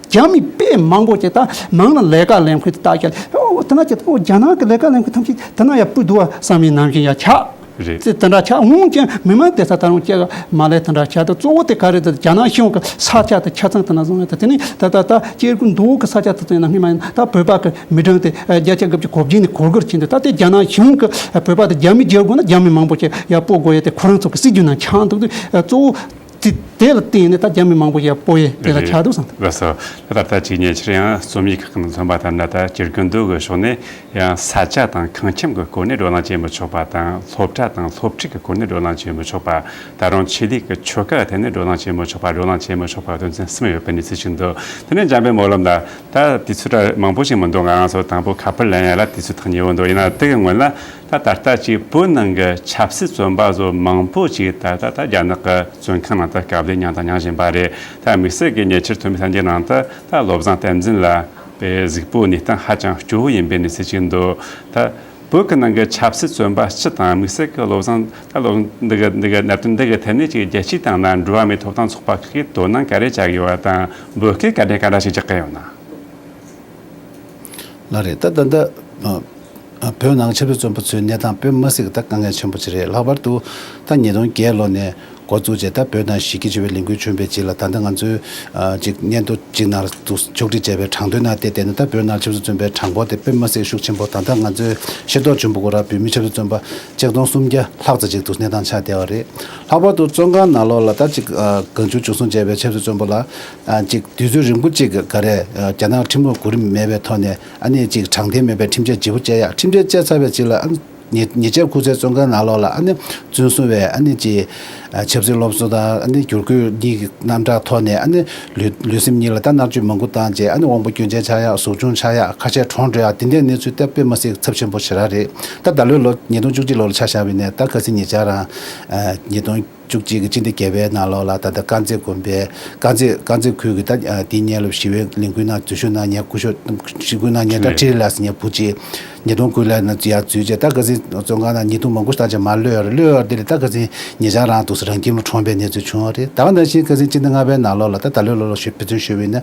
རྒྱ་མི་དཔེ་མང་པོ་ཅིག་ད་མང་ལ་ལས་ཀ་ལེན་ཁུལ་དེ་ད་རྒྱ་ཨོ་དེ་ན་ཅིག་ཨོ་རྒྱ་ནག་གི་ལས་ཀ་ལེན་ཁུལ་ཐམས་ཅད་དེ་ན་ཡ་སྤུ་འདུག་བ་བསམ་ཡས་ནང་བཞིན་ཡ་ཆགས། རེད། དེ་དེ་འདྲ་ཆགས། འོན་ཀྱང་མི་མང་དེ་ས་ད་རུང་སྐྱེ་ག་མ་ལས་དེ་འདྲ་ཆགས། ད་གཙོ་བོ་དེ་ག་རེ་ད་རྒྱ་ནག་གཞུང་གི་ས་ཆ་དེ་ཆ་ཚང་དེ་ན་བཟུང་ཡ་ད། དེ་ནི་ད་ད་ད་སྐྱེ་རྒུ་མདོ་གི་ས་ཆ་དེ་ཚོ་ཡིན་ན་སྔོན་མ་ཡིན་ན་ད་བོད་པ་གི་མི་གྲངས་དེ་ཨ་བརྒྱ་ཆ་དགུ་བཅུ་གོ་བརྒྱད་ནས་གོ་དགུ་རུ་ཕྱིན་འདུག་ད་དེ་རྒྱ་ནག་གཞུང་གི་ཨ་བོད་པ་དེ་རྒྱ་མི་རྒྱལ་དགོས་ན་རྒྱ་མི་མང་པོ་ཞིག་ཡར་སྤོ་དགོས་ཡ་དེ་ཁོ་རང་ཚོ་གི་སྲིད་ཇུས་ནང་ཆགས་འདུག་དུས་ཨ་གཙོ་བོ་དེ་དེ་ལ་བརྟེན་ནས་ད་རྒྱ་མི་མང་པོ་ཞིག་ཡར་སྤོ་ཡས་དེ་ལ་ཆགས་འདུག་བསམ་འདུག་ལགས་སོ། ད་ལྟ་ཅིག་ཉེ་ཆར་ཡང་རྩོམ་ཡིག་ཁག་ནང་ཐོན་པ་ལྟར་ན། ད་སྐྱེ་རྒུ་མདོ་གི་ཕྱོགས་ནས་ཡང་ས་ཆ་དང་ཁང་ཁྱིམ་གྱི་སྐོར་ནས་བགྲོ་གླེང་བྱེད་མི་ཆོག་པ་དང་། སློབ་གྲྭ་དང་སློབ་ཁྲིད་ཀྱི་སྐོར་ནས་བགྲོ་གླེང་བྱེད་མི་ཆོག་པ། ད་རུང་ཆོས་ལུགས་ཀྱི་ཆོ་ག་ཐད་ནས་བགྲོ་གླེང་བྱེད་མི་ཆོག་པ། བགྲོ་གླེང་བྱེད་མི་ཆོག་པ་དོན་ཚན་གསུམ་ཡོད་པའི་གནས་ཚུལ་ཞིག་འདུག་དེ་ནས་འཇམ་དཔལ་སྨོན་ལམ་ལགས། ད་དུས་ཚོད་མང་པོ་ཞིག་མི་འདུག་ང་རང་ཚོ་དང་པོ་ཁ་པར་ལེན་ཡ་ལ་དུས་ཚོད་ཐག་ཉེ་བོ་འདུག་ཡིན་ན་དེ་གི་སྔོན་ལ་ད་ད་ལྟ་ཅིག་བོད་ནང་གི་ཆབ་སྲིད་བཙོན་པ་བཟོ་མང་པོ་ཅིག་ད་ད་ད་རྒྱ་ནག་གི་བཙོན་ཁང་ནང་དུ་དཀའ་ལས་མྱངས་དང་མྱང་བཞིན་པ་རེད། ད་དམིགས་བསལ་གྱི་ཉེ་ཆར་ཐོན་པའི་གསར་འགྱུར་ནང་དུ་ད་བློ་བཟང་བསྟན་འཛིན་ལགས་པའི་གཟུགས་པོ་གནས་སྟངས་ཧ་ཅང་སྐྱོ་བོ་ཡིན་པའི་གནས་ཚུལ་ཅིག་འདུག་ད་བོད་ཀྱི་ནང་གི་ཆབ་སྲིད་བཙོན་པ་སྤྱི་དང་དམིགས་བསལ་གྱི་བློ་བཟང་ད་བློ་འདི་གི་འདི་གི་གནད་དོན་འདི་གི་ཐད་ནས་ཅིག་རྒྱལ་སྤྱིའི་སྟེང་ན་འགྲོ་བ་མིའི་ཐོབ་ཐང་ཚོགས་པ་ཁག་གིས་དོ་སྣང་ག་རེ་བྱ་དགོས་པ་དང་། བོད་སྐད་བཀའ་འདྲི་ག་འདྲ་ཞིག་རྒྱག་གི་ཡོད་ན། ལགས་རེད། ད་ད་ལྟ་ཨ་ཨ་བོད་ནང་ཆབ་སྲིད་བཙོན་པ་ཚོའི་གནས་སྟངས་དཔེ་མི་སྲིད་ཀྱི་ད་དཀའ་ངལ་ཆེན་པོ་ཅིག་རེད། ལྷག་པར་དུ་ད་ཉིས་སྟོང་བརྒྱད་ལོ་ནས་འགོ་བཙུགས་རྗེས་ད་བོད་ནང་གཞི་རྒྱ་ཆེ་བའི་ལས་འགུལ་བྱུང་བའི་རྗེས་ལ། ད་ལྟ་ང་ཚོའི་ཨ་ཅིག་སྙན་ཐོ་ཅིག་ནང་ལ་འདུག་ཕྱོགས་སྒྲིག་བྱས་པའི་གྲངས་ཐོའི་ནང་བལྟས་བསྡད་ན། ད་བོད་ནང་ཆབ་སྲིད་བཙོན་པའི་གྲངས་འབོར་དེ་དཔེ་མི་སྲིད་ཤུགས་ཆེན་པོ། ད་ལྟ་ང་ཚོས་ཤེས་རྟོགས་བྱུང་བ་གོ་ར། བོད་མི་ཆབ་སྲིད་བཙོན་པ་ཆིག་སྟོང་སུམ་བརྒྱ་ལྷག་ཙམ་ཅིག་འདུག་གནས་སྟངས་ཆགས་བསྡད་པ་རེད། ལྷག་པར་དུ་བཙོན་ཁང་ནང་ལོགས་ལ་ད་ཅིག་ཨ་གང་བྱུང་འཇུ་བཟུང་བྱས་པའི་ཆབ་སྲིད་བཙོན་པ་ལ་ཨ་ཅིག་དུས་ཚོད་རིང་པོ་ཅིག་ག་རེ་ཨ་རྒྱ་ནག་ཁྲིམས་ལུགས་གོ་རིམ་མེད་པའི་ཐོག་ནས་ཨ་ནི་ཅིག་དྲང་བདེན་མེད་པའི་ཁྲིམས་ཆད་ལྗིད་པོ་བཅད་ཡག་ཁྲིམས་ཆད་བཅད་ཚར་བའི་རྗེས་ལ་ཨ་ནི་ཉེས་ཉེས་ཆད་འཁུར་སའི་བཙོན་ཁང་ནང་ལོགས་ལ་ཨ་ནི་བཙོན་བཟུང་བའི་ཨ་ནི་ཅིག་ཨ་ཆབ་སྲིད་སློབ་གསོ་དང་། ཨ་ནི་བསྒྱུར་བཀོད་གཉིས་ཀྱི་རྣམ་གྲངས་ཐོག་ནས་ཨ་ནི་ལུས་ལུས་སེམས་གཉིས་ལ་ད་མནར་གཅོད་མང་པོ་བཏང་རྗེས་ཨ་ནི་དབང་པོ་སྐྱོན་ཅན་ཆགས་ཡག་ཟོག་སྐྱོང་ཆགས་ཡག་ཁ་ཤས་གྲོངས་འགྲོ་ཡག་དེ་འདྲའི་གནས་ཚུལ་ད་དཔེ་མི་སྲིད་ཚབས་ཆེན་པོ་ཞེ་དྲག་རེད། ད་ད་ལོའི་ལོ་ཉིས་སྟོང་བཅུ་གཅིག་ལོ་ལ་ཆ་བཞག་པ་ཡིན་ན། ད་ཁ་སང་ཉེ་ཆར་རང་ཨ་ཉིས་སྟོང་བཅུ་གཅིག་གི་སྤྱི་ཟླ་བརྒྱད་པའི་ནང་ལོགས་ལ་ད་ལྟ་དཀར་མཛེས་དགོན་པའི་དཀར་མཛེས་དཀར་མཛེས་ཁུལ་གྱི་ད་ཨ་དེའི་སྔོན་ལ་ཞི་བའི་ལས་འགུལ་ནང་འཛུལ་ཞུགས་གནང་མཁན་སྐུ་ཞབས་ཞི་འགུལ་གནང་མཁན་ད་འཕྲིན་ལས་ཟེར་མཁན་བུ་གཅིག་ཉིས་སྟོང་དགུ་ལོ་ནང་ཡར་འཛུལ་རྗེས་ད་ཁ་སང་བཙོན་ཁང་ནང་ཉིས་སྟོང་མང་པོ་ཞིག་བཏང་རྗེས་མར་གློད་ཡོད་རེད། གློད་ཡོད་རེད་དེ་ལས་ད་ཁ་སང་ཉེ་ཆར་རང་འདུག་སེ་རང་ཁྱིམ་ལ་གྲོངས་པའི་གནས་ཚུལ་བྱུང་བ་རེད། ད་ག་ནང་བཞིན་ཁ་སང་སྤྱི་ཟླ་ལྔ་པའི་ནང་ལོགས་ལ་ད་ད་ལོའི་ལོ་ལ་ཞུ་དཔེ་མཚོན་ཞུས་པ་ཡིན་ན།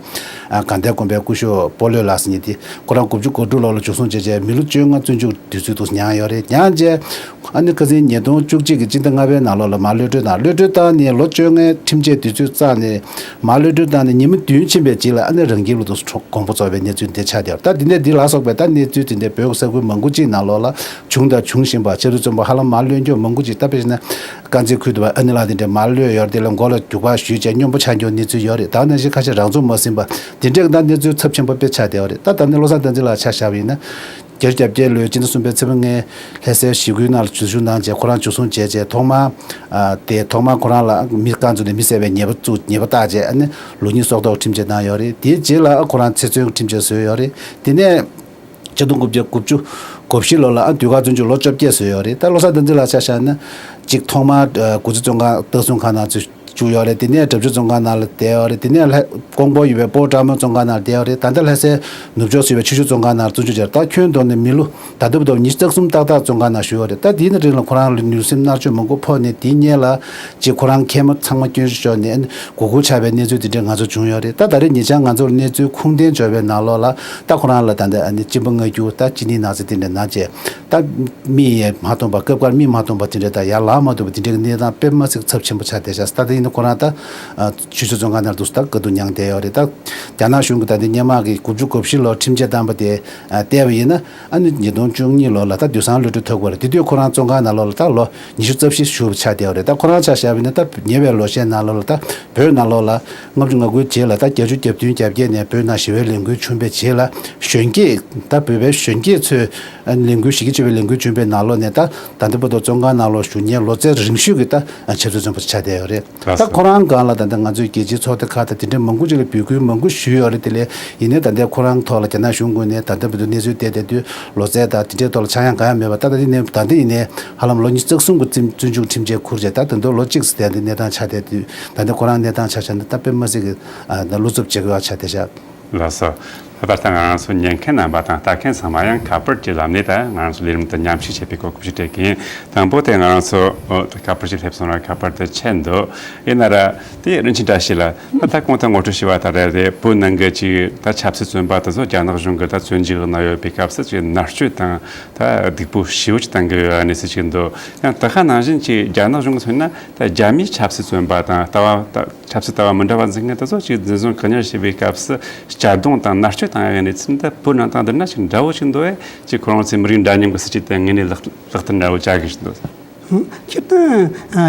ཨ་དགའ་ལྡན་དགོན་པའི་སྐུ་ཞབས་སྤོ་ལོ་ལགས་ཟེར་མཁན་དེ་ཁོ་རང་དགུ་བཅུ་གོ་དྲུག་ལོ་ལ་འཇུ་བཟུང་བྱས་རྗེས་མི་ལོ་བཅོ་ལྔ་བཙོན་འཇུག་དུས་ཚོད་འདུག་སེ་མྱངས་ཡོད་རེད། མྱངས་རྗེས་ཨ་ནི་ཁ་སང་ཉིས་སྟོང་བཅུ་གཅིག་གི་སྤྱི་ཟླ་ལྔ་པའི་ནང་ལོགས་ལ་མར་གློད་གྲོལ་གནང་ གློད་གྲོལ་བཏང་ནས་ལོ་བཅོ་ལྔའི་ཁྲིམས་ཆད་དུས་ཚོད་བརྩམས་ནས་མར་གློད་གྲོལ་བཏང་ནས་ཉི་མ་བདུན་ཕྱིན་པའི་རྗེས་ལ་ཨ་ནི་རང་ཁྱིམ་ལ་དུ་གོང་བུ་རྫོགས་པའི་གནས་ཚུལ་འདི་ཆགས་བསྡད་ཡོད་རེད། ད་འདི་ནས་འདི་ལ་སོགས་པའི་ད་གནས་ཚུལ་དེ་འདྲའི་བོད་ཀྱི་ས་ཁུལ་མང་པོ་ཅིག་ནང་ལོགས་ལ་བྱུང་དང་འབྱུང་བཞིན་པ། ཆབ་སྲིད་བཙོན་པ་ཧ་ལམ་མར་གློད་རྒྱུ་མང་པོ་ཅིག་ད་དཔེ་བཞག་ན་དཀར་མཛེས་ཁུལ་དུ་ཨ་ནི་ལགས་དེ་འདྲའི་མར་གློད་ཡོད་རེད། དེ་ལ་མགོ་ལ་རྒྱུག་པ་གཞུས་བྱས་སྙོམས་པོ་ཆགས་རྒྱུ་གནས་ཚུལ་ཡོད་རེད། ད་ནང་བཞིན་ཁ་ཤས་རང་ཚུགས་མ་ཟིན་པ་དེ་འདྲའི་ད་གནས་ཚུལ་ཚབས་ཆེན་པོ་དཔེ་ཆགས་བསྡད་ཡོད་རེད། ད་ད་ནི་བློ་བཟང་བསྟན་འཛིན་ལགས་ཆ་བཞག་པ་ཡིན་ན། བརྒྱད་ཅུ་གྱ་བརྒྱད་ལོའི་སྤྱི་ཟླ་གསུམ་པའི་ཚེས་པ་ལྔའི་ལྷ་སའི་གཞིས་ཁུལ་ནང་ལ་འཛུལ་ཞུགས་གནང་རྗེས་ཁོ་རང་འཇུ་བཟུང་བྱས་རྗེས་ཐོག་མར་ཨ་དེ་ཐོག་མར་ཁོ་རང་ལ་མི་རྐང་བཙུགས་ནས་མི་བསད་པའི་ཉེས་པ་བཙུགས་ཉེས་པ་བཏགས་རྗེས་ཨ་ནི་ལོ་གཉིས་སྲོག་ཐོག་ཁྲིམས་ཆད་བཏང་ཡོད་རེད། དེའི་རྗེས་ལ་ཁོ་རང་ཚེ་བཙོན་ཁྲིམས་ཆད་བཟོས་ཡོད་རེད། དེ་ནས་ཆིག་སྟོང་དགུ་བརྒྱ་དགུ་བཅུ་གོ་བཞི་ལོ་ལ་ཨ་དུས་བཀག་བཙོན་འཇུག་ལོ་བཅོ་བརྒྱད་བཟོས་ཡོད་རེད། ད་བློ་བཟང་བསྟན་འཛིན་ལགས་ཆ་བཞག་ན་གཅིག་ཐོག་མར་ཨ་དགུ་ཆུ་བཙོན་ཁང་ལྟ་སྲུང་ཁང་ནང་ཚུད། བཅུག་ཡོད་རེད། དེ་ནས་དགྲ་བཅོམ་བཙོན་ཁང་ནང་ལ་བསྡད་ཡོད་རེད། དེ་ནས་ལྷ་ཀོང་པོ་ཡོད་པའི་སྤོ་བྲག་མོ་བཙོན་ཁང་ནང་ལ་བསྡད་ཡོད་རེད། ད་ལྟ་ལྷ་སའི་ནུབ་ཕྱོགས་སུ་ཡོད་པའི་ཆུ་བཞི་བཙོན་ཁང་ནང་ལ་བཙོན་འཇུག་བྱས་རེད། ད་ཁྱོན་བསྡོམས་ནས་མི་ལོ་ད་ལྟ་བར་དུ་ཉི་ཤུ་རྩ་གསུམ་ཏག་ཏག་བཙོན་ཁང་ནང་བཞུགས་ཡོད་རེད། ད་དེའི་ནང་རིང་ལ་ཁོ་རང་ལ་ལུས་སེམས་མནར་གཅོད་མང་པོ་ཕོག་ནས་དེའི་སྔོན་ལ་ཅིག་ཁོ་རང་མཁལ་མ་ཚང་མ་སྐྱོན་ཤོར་ནས་སྒུར་སྒུར་ཆགས་པའི་གནས་ཚུལ་དེ་འདྲའི་ང་ཚོ་བྱུང་ཡོད་རེད། ད་ད་རེས་ཉེ་ཆར་ང་ཚོར་གནས་ཚུལ་ཁུངས་ལྡན་འབྱོར་བའི་ནང་ལོགས་ལ་ད་ཁོ་རང་ལ་ད་ལྟ་ཨ་ནི་གཅིན་པ་མངར་རྒྱུ་ད་གཅིན་སྙི་ན་ཚ་དེ་འདྲ་ན་བྱས། ད་མིག་ཡང་མ་མཐོང་པ། སྐབས་འགར་མིག་མ་མཐོང་པ་དེ་འདྲ་དང་ཡར་ལངས་མ་ཐུབ་པ་དེ་འདྲའི་གནས་སྟངས་དཔེ་མ་སྲིད་ཚབས་ཆེན་པོ་ཆགས་བསྡད་ཤག་ད་ལྟ་ཡིན་ན་ཁོ་རང་ད་ཨ་ཆུ་བཞི་བཙོན་ཁང་ནང་དུ་ད་དཀའ་སྡུག་མྱངས་བསྡད་ཡོད་རེད། ད་རྒྱ་ནག་གཞུང་གིས་ད་ལྟ་སྔོན་མ་གི་དགུ་བཅུ་གོ་བཞི་ལོར་ཁྲིམས་ཆད་བཏང་པ་དེ་ཨ་བལྟས་པ་ཡིན་ན་ཨ་ནི་ཉིས་སྟོང་བཅུ་གཉིས་ལོ་ལ་ད་དུས་སང་གློད་གྲོལ་ཐོབ་དགོས་རེད། དེ་དུས་ཁོ་རང་བཙོན་ཁང་ནང་ལོགས་ལ་ད་ལོ་ཉི་ཤུ་རྩ་བཞི་བཞུགས་པ་ཆགས་བསྡད་ཡོད་རེད། ད་ཁོ་རང་ཆ་བཞག་པ་ཡིན་ན་ད་ཉེ་བའི་ལོ་ཤས་ནང་ལོགས་ལ་ད་བོད་ནང་ལོགས་ལ་ལྔ་བཅུ་ང་དགུའི་རྗེས་ལ་ད་བརྒྱད་ཅུ་གྱ་བདུན་གྱ་བརྒྱད་ནས་བོད་ནང་ཞི་བའི་ལས་འགུལ་བྱུང་པའི་རྗེས་ལ་གཞོན་སྐྱེས་ད་བོད་པའི་གཞོན་སྐྱེས་ཚོས་ལས་འགུལ་གཞི་རྒྱ་ཆེ་བའི་ལས་འགུལ་བྱུང་པའི་ནང་ལོགས་ནས་ད་ད་ལྟ་བར་དུ་བཙོན་ཁང་ནང་ལོགས་བཞུགས་མཁན་ལོ་ཚད་རིང་ཤོས་ཀྱི་ད་ཆབ་སྲིད་བཙོན་པ་ཆགས་བསྡད་ཡོད་རེད། ལགས་ད་སོ། ཁོ་རང་སྒང་ལ་ད་ལྟ་ང་ཚོའི་རྒྱལ་སྤྱིའི་ཚོགས་སྡེ་ཁག་དང་དེ་འདྲའི་མང་པོ་ཅིག་ལ་འབོད་སྐུལ་མང་པོ་ཞུས་ཡོད་རེད། དེ་ལས་ཡིན་ནའི་ད་ལྟའི་ཁོ་རང་ཐོག་ལ་རྒྱ་ནག་གཞུང་ངོས་ནས་ད་ལྟ་བར་དུ་གནས་ཚུལ་བལྟས་བསྡད་དུས་ལོ་ཚད་དང་དེ་འདྲའི་ཐོག་ལ་ཆག་ཡང་གང་ཡང་མེད་པ། ད་ལྟ་དེ་ནས་ད་ལྟ་ཡིན་ནའི་ཧ་ལམ་ལོ་ཉི་ཤུ་རྩ་གསུམ་གྱི་བཙོན་བཙོན་འཇུག་ཁྲིམས་ཆད་ཁུར་བྱས་ད་ད་དུང་ལོ་གཅིག་ཙམ་དེ་འདྲའི་གནས་སྟངས་ཆགས་བསྡད་དུས་ད་ལྟ་ཁོ་རང་གནས་སྟངས་ཆ་བཞག་ན་ད་དཔེ་མ་སྲིད་ཀྱི་ཨ་ད་བློ་འཚབ་བྱེད་དགོས་པ་ཆགས་བསྡད་ཤག་ལགས་སོ། ད་ལྟ་ང་རང་ཚོ་ཉན་མཁན་རྣམ་པ་དང་ལྟ་མཁན་ཚང་མ་ཡང་ཁ་པར་གྱི་ལམ་ནས་ད་ང་རང་ཚོ་ལས་རིམ་དུ་མཉམ་ཞུགས་བྱེད་པའི་གོ་སྐབས་ཤིག་སྤྲད་མཁན། དང་པོ་དེ་ང་རང་ཚོ་ཨོ་ཁ་པར་ཞིག་སླེབས་སོང་ར། ཁ་པར་དེ་ཆད་འདུག་ཡིན་ན་ར་དེ་རིན་ཆེན་བཀྲ་ཤིས་ལགས། ད་ལྟ་གོང་དུ་ངོ་སྤྲོད་ཞུས་པ་ལྟར་རེད་དེ་བོད་ནང་གི་ཅིག་ད་ཆབ་སྲིད་བཙོན་པ་དེ་ཚོ་རྒྱ་ནག་གཞུང་གིས་ད་བཙོན་འཇུག་གནང་ཡོད་པའི་སྐབས་སུ་ཅིག་མནར་གཅོད་དང་ད་སྡུག་པོ་ཞེ་པོ་ཅིག་བཏང་གི་ཡོད་གནས་ཚུལ་ཅིག་འདུག་ཡང་དེ་ག་ནང་བཞིན་ཅིག་རྒྱ་ནག་གཞུང་གིས་མཚོན་ན་ད་རྒྱ་མིའི་ཆབ་སྲིད་བཙོན་པ་དང་ལྟ་བ་ད་ཆབ་སྲིད་ལྟ་བ་མི་འདྲ་བ་འཛིན་མཁན་དེ་ཚོ་ཅིག་འཛིན་བཟུང་བཀག་ཉར་བྱེད་པའི་སྐབས་སུ་གཅར་རྡུང་དང་མནར་གཅོད་བཏང་ཡག་གི་གནས་ཚུལ་འདི་བོད་ནང་དང་བསྡུར་ན་ཅིག་འདྲ་བོ་ཅིག་འདུག་བས། ཅིག་ཁོ་རང་ཚོའི་མི་རིགས་འདྲ་མཉམ་གྱི་སྲིད་ཇུས་དེ་དངོས་གནས་ལག་ལག་བསྟར་འདྲ་བོ་བྱ་དགོས་ཀྱི་འདུག་སྤྱིར་བཏང་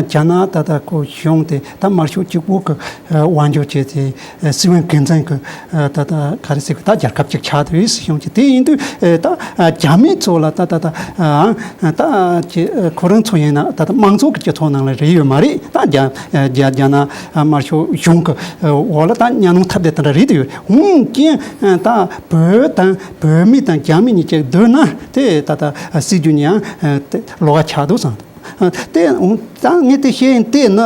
རྒྱ་ནག་ད་ལྟ་ཁོ་གཞུང་དེ་ད་དམར་ཤོག་གཅིག་པོ་གི་དབང་སྒྱུར་བྱས་ཏེ་སྲིད་དབང་སྒེར་འཛིན་གྱི་ད་ལྟ་ག་རེ་ཟེར་གི་ད་རྒྱལ་ཁབ་ཅིག་ཆགས་འདུག་བས། སྲིད་གཞུང་ཅིག་དེ་ཡིན་དུས་ད་རྒྱ་མི་ཚོ་ལ་ད་ད་ད་ད་ཁོ་རང་ཚོ་ཡིན་ན་ད་ལྟ་དམངས་གཙོ་གི་སྤྱི་ཚོགས་ནང་ལ་རེད་ཡོད་མ་རེད། ད་རྒྱ་རྒྱ་རྒྱ་ནག་དམར་ཤོག་གཞུང་གི་འོག་ལ་ད་གཉའ་གནོན་ཐེབས་བསྡད་དེ་འདྲ་རེད་དེ་ཡོད། འོན་ཀྱང་ད་བོད་དང་བོད་མི་དང་རྒྱ་མི་གཉིས་ཀྱི་བསྡུར་ན་དེ་ད་ད་སྲིད་ཇུས་ཡང་ལོགས་ཀ་ཆགས་འདུག་བསམ། དེ་འོང་ད་ངས་དེ་བཤད་ཡིན་དེ་ནི་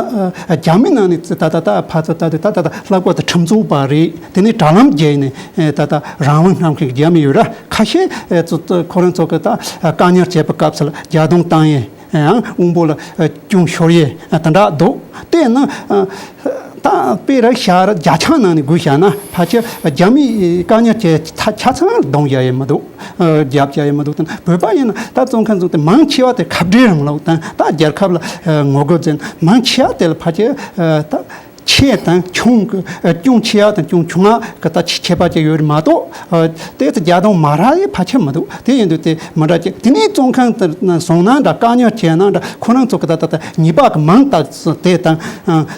རྒྱ་མི་ནང་ནས་ད་ད་ད་ཕར་ཚུར་ད་དུས་ད་ད་ད་ལྷག་པར་དུ་ཁྲིམས་རྩོད་པ་རེད། དེ་ནས་དྲ་ལམ་བརྒྱུད་ནས་ད་ད་རང་དབང་གནང་མཁན་རྒྱ་མི་ཡོད་ར། ཁ་ཤས་ཚོ་ཁོ་རང་ཚོ་གི་ད་བཀག་ཉར་བྱས་པའི་སྐབས་སུ་ལ་རྒྱ་རྡུང་བཏང་ཡས་ཡང་དབང་པོ་ལ་སྐྱོན་ཤོར་ཡས་དེ་འདྲ་འདུག་དེ་ནི་ད་དཔེ་ར་ཤ་ར་བརྒྱ་ཆ་ནང་ནས་དགོས་བཤད་ན་ཕལ་ཆེར་རྒྱ་མི་བཀག་ཉར་བྱས་ཆ་ཆ་ཚང་རྡུང་བཞག་ཡས་མི་འདུག་རྒྱབ་བྱས་ཡོད་མི་འདུག་དང་བོད་པ་ཡིན་ན་ད་བཙོན་ཁང་བཙོན་དེ་མང་ཆེ་བ་དེ་ཁ་བྲལ་རིང་ལུགས་དང་ད་རྒྱལ་ཁབ་ལ་ངོ་རྒོལ་མཛད་མང་ཆེ་བ་དེ་ལ་ཕལ་ཆེར་ད་ཆེ་དང་ཆུང་གི་སྐྱོན་ཆེ་བ་དང་སྐྱོན་ཆུང་བ་གི་ད་ཁྱད་པར་ཅིག་ཡོད་རེད་མ་གཏོགས་དེ་ཚོ་རྒྱ་དང་མ་ར་ཡི་ཕལ་ཆེར་མི་འདུག་དེ་ཡིན་དུས་དེ་མི་འདྲ་ཅིག་དེ་ནས་བཙོན་ཁང་དུ་སོང་ན་འདྲ་བཀག་ཉར་བྱས་ན་འདྲ་ཁོ་རང་ཚོ་གི་ད་ད་ད་ཉེས་པ་གི་མང་དག་དེ་དང་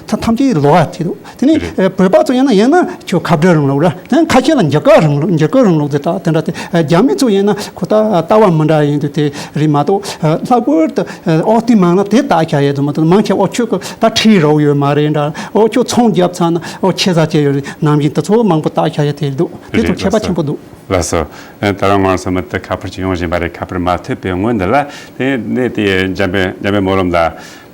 ཐམས་ཅད་ལོགས་ཀ་དེ་འདུག་དེ་ནས་རེད། བོད་པ་ཚོ་ཡིན་ན་ཡིན་ན་ཁྱོད་ཁ་བྲལ་རིང་ལུགས་ར། དེ་ཁ་ཤས་ལ་འཇིགས་སྐུལ་རིང་ལུགས་འཇིགས་སྐུལ་རིང་ལུགས་དེ་དག་དེ་འདྲ་དེ་རྒྱ་མི་ཚོ་ཡིན་ན་ཁོ་ད་ལྟ་བ་མི་འདྲ་ཡིན་དུས་དེ་རེད་མ་གཏོགས་ལྷག་པར་དུ་ཨོ་དེ་མང་ན་དེ་བཏགས་བཞག་ཡས་དུ་མ་གཏོགས་མང་ཆེ་ཨོ་ཁྱོད་ཀྱི་ད་ཁྲིད་རོགས་ཡོད་མ་རེད་འདྲ། ཨོ་ཁྱོད་ཚོང་རྒྱབ་ཚར་ན་ཨོ་ཁྱེད་ས་ཆེ་ཡོད་རེད་ནམ་ཡིན་དུ་ཚོ་མང་པོ་བཏགས་བཞག་ཡས་དེ་འདུག་དེ་ཚོ་རེད་ཁྱད་པར་ལགས་སོ། ཆེན་པོ་འདུག་ལགས་སོ། ད་རུང་ང་ཚོ་མུ་མཐུད་ཁ་པར་ཅིག་ཡོང་བཞིན་པ་རེད། ཁ་པར་མ་ཐོས་པའི་སྔོན་འདི་ལ་དེ་ནས་དེ་འཇམ་དཔལ་འཇམ་དཔལ་སྨོན་ལམ་ལ།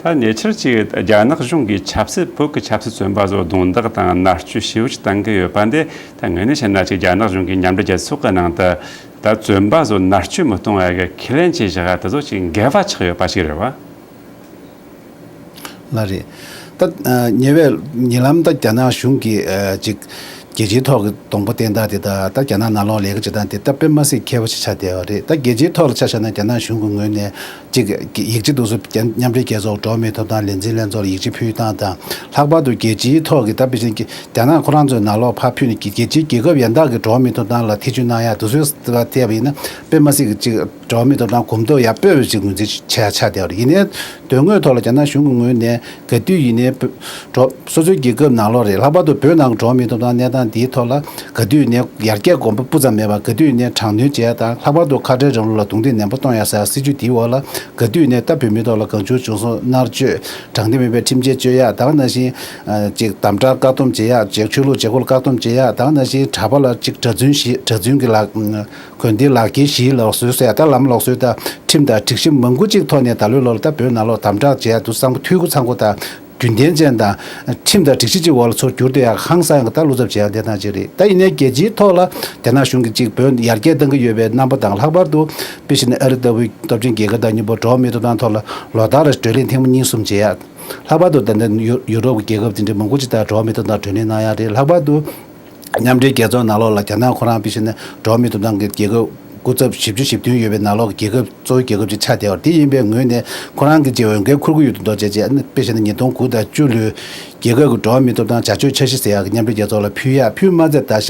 ད་ཉེ་ཆར་ཅིག་རྒྱ་ནག་གཞུང་གིས་ཆབ་སྲིད་བོད་ཀྱི་ཆབ་སྲིད་བཙོན་པ་ཚོ་རྡུང་རྡེག་དང་མནར་གཅོད་ཞེ་པོ་ཅིག་བཏང་གི་ཡོད་པ་འདི་ད་ངོས་ནས་བཤད་ན་ཅིག་རྒྱ་ནག་གཞུང་གིས་མཉམ་འབྲེལ་རྒྱལ་ཚོགས་ཀྱི་ནང་དུ་ད་བཙོན་པ་ཚོ་མནར་གཅོད་མི་གཏོང་བ་གི་ཁས་ལེན་བྱས་བཞག་པ་དེ་ཚོ་ཅིག་འགལ་བ་ཆགས་ཡོད་པ་ཞིག་རེད་བ། ལགས་རེད། ད་ཉེ་བའི་ཉེ་ལམ་ད་རྒྱ་ནག་གཞུང་གིས་ཅིག་རྒྱལ་སྤྱིའི་ཐོག་གི་གདོང་པ་བསྟན་སྟངས་དེ་དང་ད་རྒྱ་ནག་ནང་ལོགས་ལས་ཀ་བྱེད་སྟངས་དེ་ད་དཔེ་མ་སྲིད་ཁྱད་པར་ཅིག་ཆགས་བསྡད་ཡོད་རེད། ད་རྒྱལ་སྤྱིའི་ཐོག་ལ་ཆ་བཞག་ན་རྒྱ་ནག་གཞུང་གི་ངོས་ནས་ གཅིག་ཡིག་ཆ་དེ་ཚོ་མཉམ་འབྲེལ་རྒྱལ་ཚོགས་འགྲོ་བ་མིའི་ཐོབ་ཐང་ལས་འཛིན་ལྷན་ཚོགས་ལ་ཡིག་ཆ་ཕུལ་སྟངས་དང་། ལྷག་པར་དུ་རྒྱལ་སྤྱིའི་ཐོག་གི་ད་དཔེ་ཅན་གྱི་རྒྱ་ནག་ཁོ་རང་ཚོའི་ནང་ལོགས་ཕར་ཕུལ་ནས་རྒྱལ་སྤྱིའི་རྒྱལ་ཁབ་ཡན་དག་གི་འགྲོ་བ་མིའི་ཐོབ་ཐང་ལ་ཐེ་བྱུས་གནང་ཡག་དེ་ཚོའི་ཐད་ཡིན་ན་དཔེ་མ་སྲིད་ཀྱི་གཅིག་འགྲོ་བ་མིའི་ཐོབ་ཐང་གོམ་སྟབས་ཡར་སྤོས་པའི་གཅིག་ངོས་འཛིན་བྱེད་ཡག་ཆགས་བསྡད་པ་རེད། ཡིན་ནའི་དོན་དངོས་ཐོག་ལ་རྒྱ་ནག་གཞུང་གི་ངོས་ནས་ག་དུས་ཡིན་ནའི་འགྲོ་སོ་སོའི་རྒྱལ་ཁབ་ནང་ལོགས་རེད། ལྷག་པར་དུ་བོད་ནང་གི་འགྲོ་བ་མིའི་ཐོབ་ཐང་གནས་སྟངས་འདིའི་ཐོག་ལ་ག་དུས་ནས་ཡར་རྒྱས་གོམ་པ་སྤུ་ཙམ་མེད་པར་ག་དུས་ནས་དྲག་གནོན་བྱེད་ཡ་དང་། ལྷག་པར་དུ་ཁ་བྲལ་རིང་ལུགས་ལ་རྡུང་རྡེག་ནན་པོ་གཏོང་ཡ་ཟེར་སྲིད་ཇུས་འདིའི་འོག་ལ་ག་དུས་ནས་ད་བོད་མིའི་ཐོག་ལ་གང་བྱུང་བྱུང་སོང་མནར་གཅོད། དྲང་བདེན་མེད་པའི་ཁྲིམས་ཆད་གཅོད་ཡ། ད་ག་ནང་བཞིན་ཅིག་དམ་དྲག་བཀག་སྡོམ་བྱེད་ཡ། ཅིག་ཆོས་ལུགས་བྱེད་སྒོ་ལ་བཀག་སྡོམ་བྱེད་ཡ། ད་ག་ནང་བཞིན་གྲྭ་པ་ལ་ཅིག་གྲྭ་བཙུན་བཞི། གྲྭ་བཙུན་གྱི་ལག་དགོན་སྡེའི་ལག་འཁྱེར་བཞི་ལོག་སྲོལ་ཟེར་ཡ། ད་ལམ་ལོག་སྲོལ་དང་ཁྲིམས་དང་སྒྲིག་གཞི་མང་པོ་ཅིག་ཐོག་ནས་ད་ལོའི་ལོ་ལ་ད་བོད་ནང་ལོགས་དམ་དྲག་བྱེད་ཡ་དུ་གཙང་པོ་འཐུས་སྒོ་ཚང་པོ་དང་། རྒྱུན་ལྡན་ཅན་དང་། ཁྲིམས་དང་སྒྲིག་གཞི་གཅིག་འོག་ལ་ཚུར་བསྒྱུར་ཏེ་ཡག་ཧང་སང་ཡག་ད་བློ་འཚབ་བྱེད་ཡག་གནས་སྟངས་ཅིག་རེད། ད་ཡིན་ནའི་རྒྱལ་སྤྱིའི་ཐོག་ལ་རྒྱ་ནག་གཞུང་གིས་གཅིག་བོད་ཡར་རྒྱས་གཏང་གི་ཡོད་པའི་རྣམ་པ་དང་། ལྷག་པར་དུ་དཔེ་བཞིན་ཨ་རི་ལྟ་བུའི་སྟོབས་ཆེན་རྒྱལ་ཁབ་དང་མཉམ་པོ་འགྲོ་བ་མིའི་ཐོབ་ཐང་ཐོག་ལ་ལོ་ལྟར་རེ་བགྲོ་གླེང་ཐེངས་མ་གཉིས་གསུམ་བྱེད་ཡག་ལྷག་པར་དུ་ད་ལྟ་ཡུ་ཡུ་རོབ་ཀྱི་རྒྱལ་ཁབ་དེ་འདྲའི་མང་པོ་ཅིག་དང་འགྲོ་བ་མིའི་ཐོབ་ཐང་བགྲོ་གླེང་གནང་ཡག་རེད། ལྷག་པར་དུ་མཉམ་འབྲེལ་རྒྱལ་ཚོགས་ནང་ལོགས་ལ་རྒྱ་ནག་ཁོ་རང་དཔེ་བཞིན་འགྲོ་བ་མིའི་ཐོབ་ཐང་གི་རྒྱལ་ཁབ་སྐུ་ཚབ་བཞི་བཅུ་ཞེ་བདུན་ཡོད་པའི་ནང་ལོགས་ཀྱི་རྒྱལ་ཁབ་གཙོ་བོའི་རྒྱལ་ཁབ་ཅིག་ཆགས་བསྡད་པ་རེད། དེ་ཡིན་པའི་ངོས་ནས་ཁོ་རང་གི་ཅིག་འོས་འགན་འཁུར་གྱི་ཡོད་དུ་འདོགས་བྱས་རྗེས། ཨ་ནི་དཔེ་བཞག་ན་ཉིས་སྟོང་དགུ་དང་བཅུ་ལོའི་རྒྱལ་ཁབ་ཀྱི་འགྲོ་བ་མིའི་ཐོབ་ཐང་བྱ་སྤྱོད་འཆར་གཞི་ཟེར་ཡག་གི་མཉམ་འབྲེལ་རྒྱལ་ཚོགས་ལ་ཕུལ་ཡག་ཕུལ་མ་ཚད་ད་ཆ་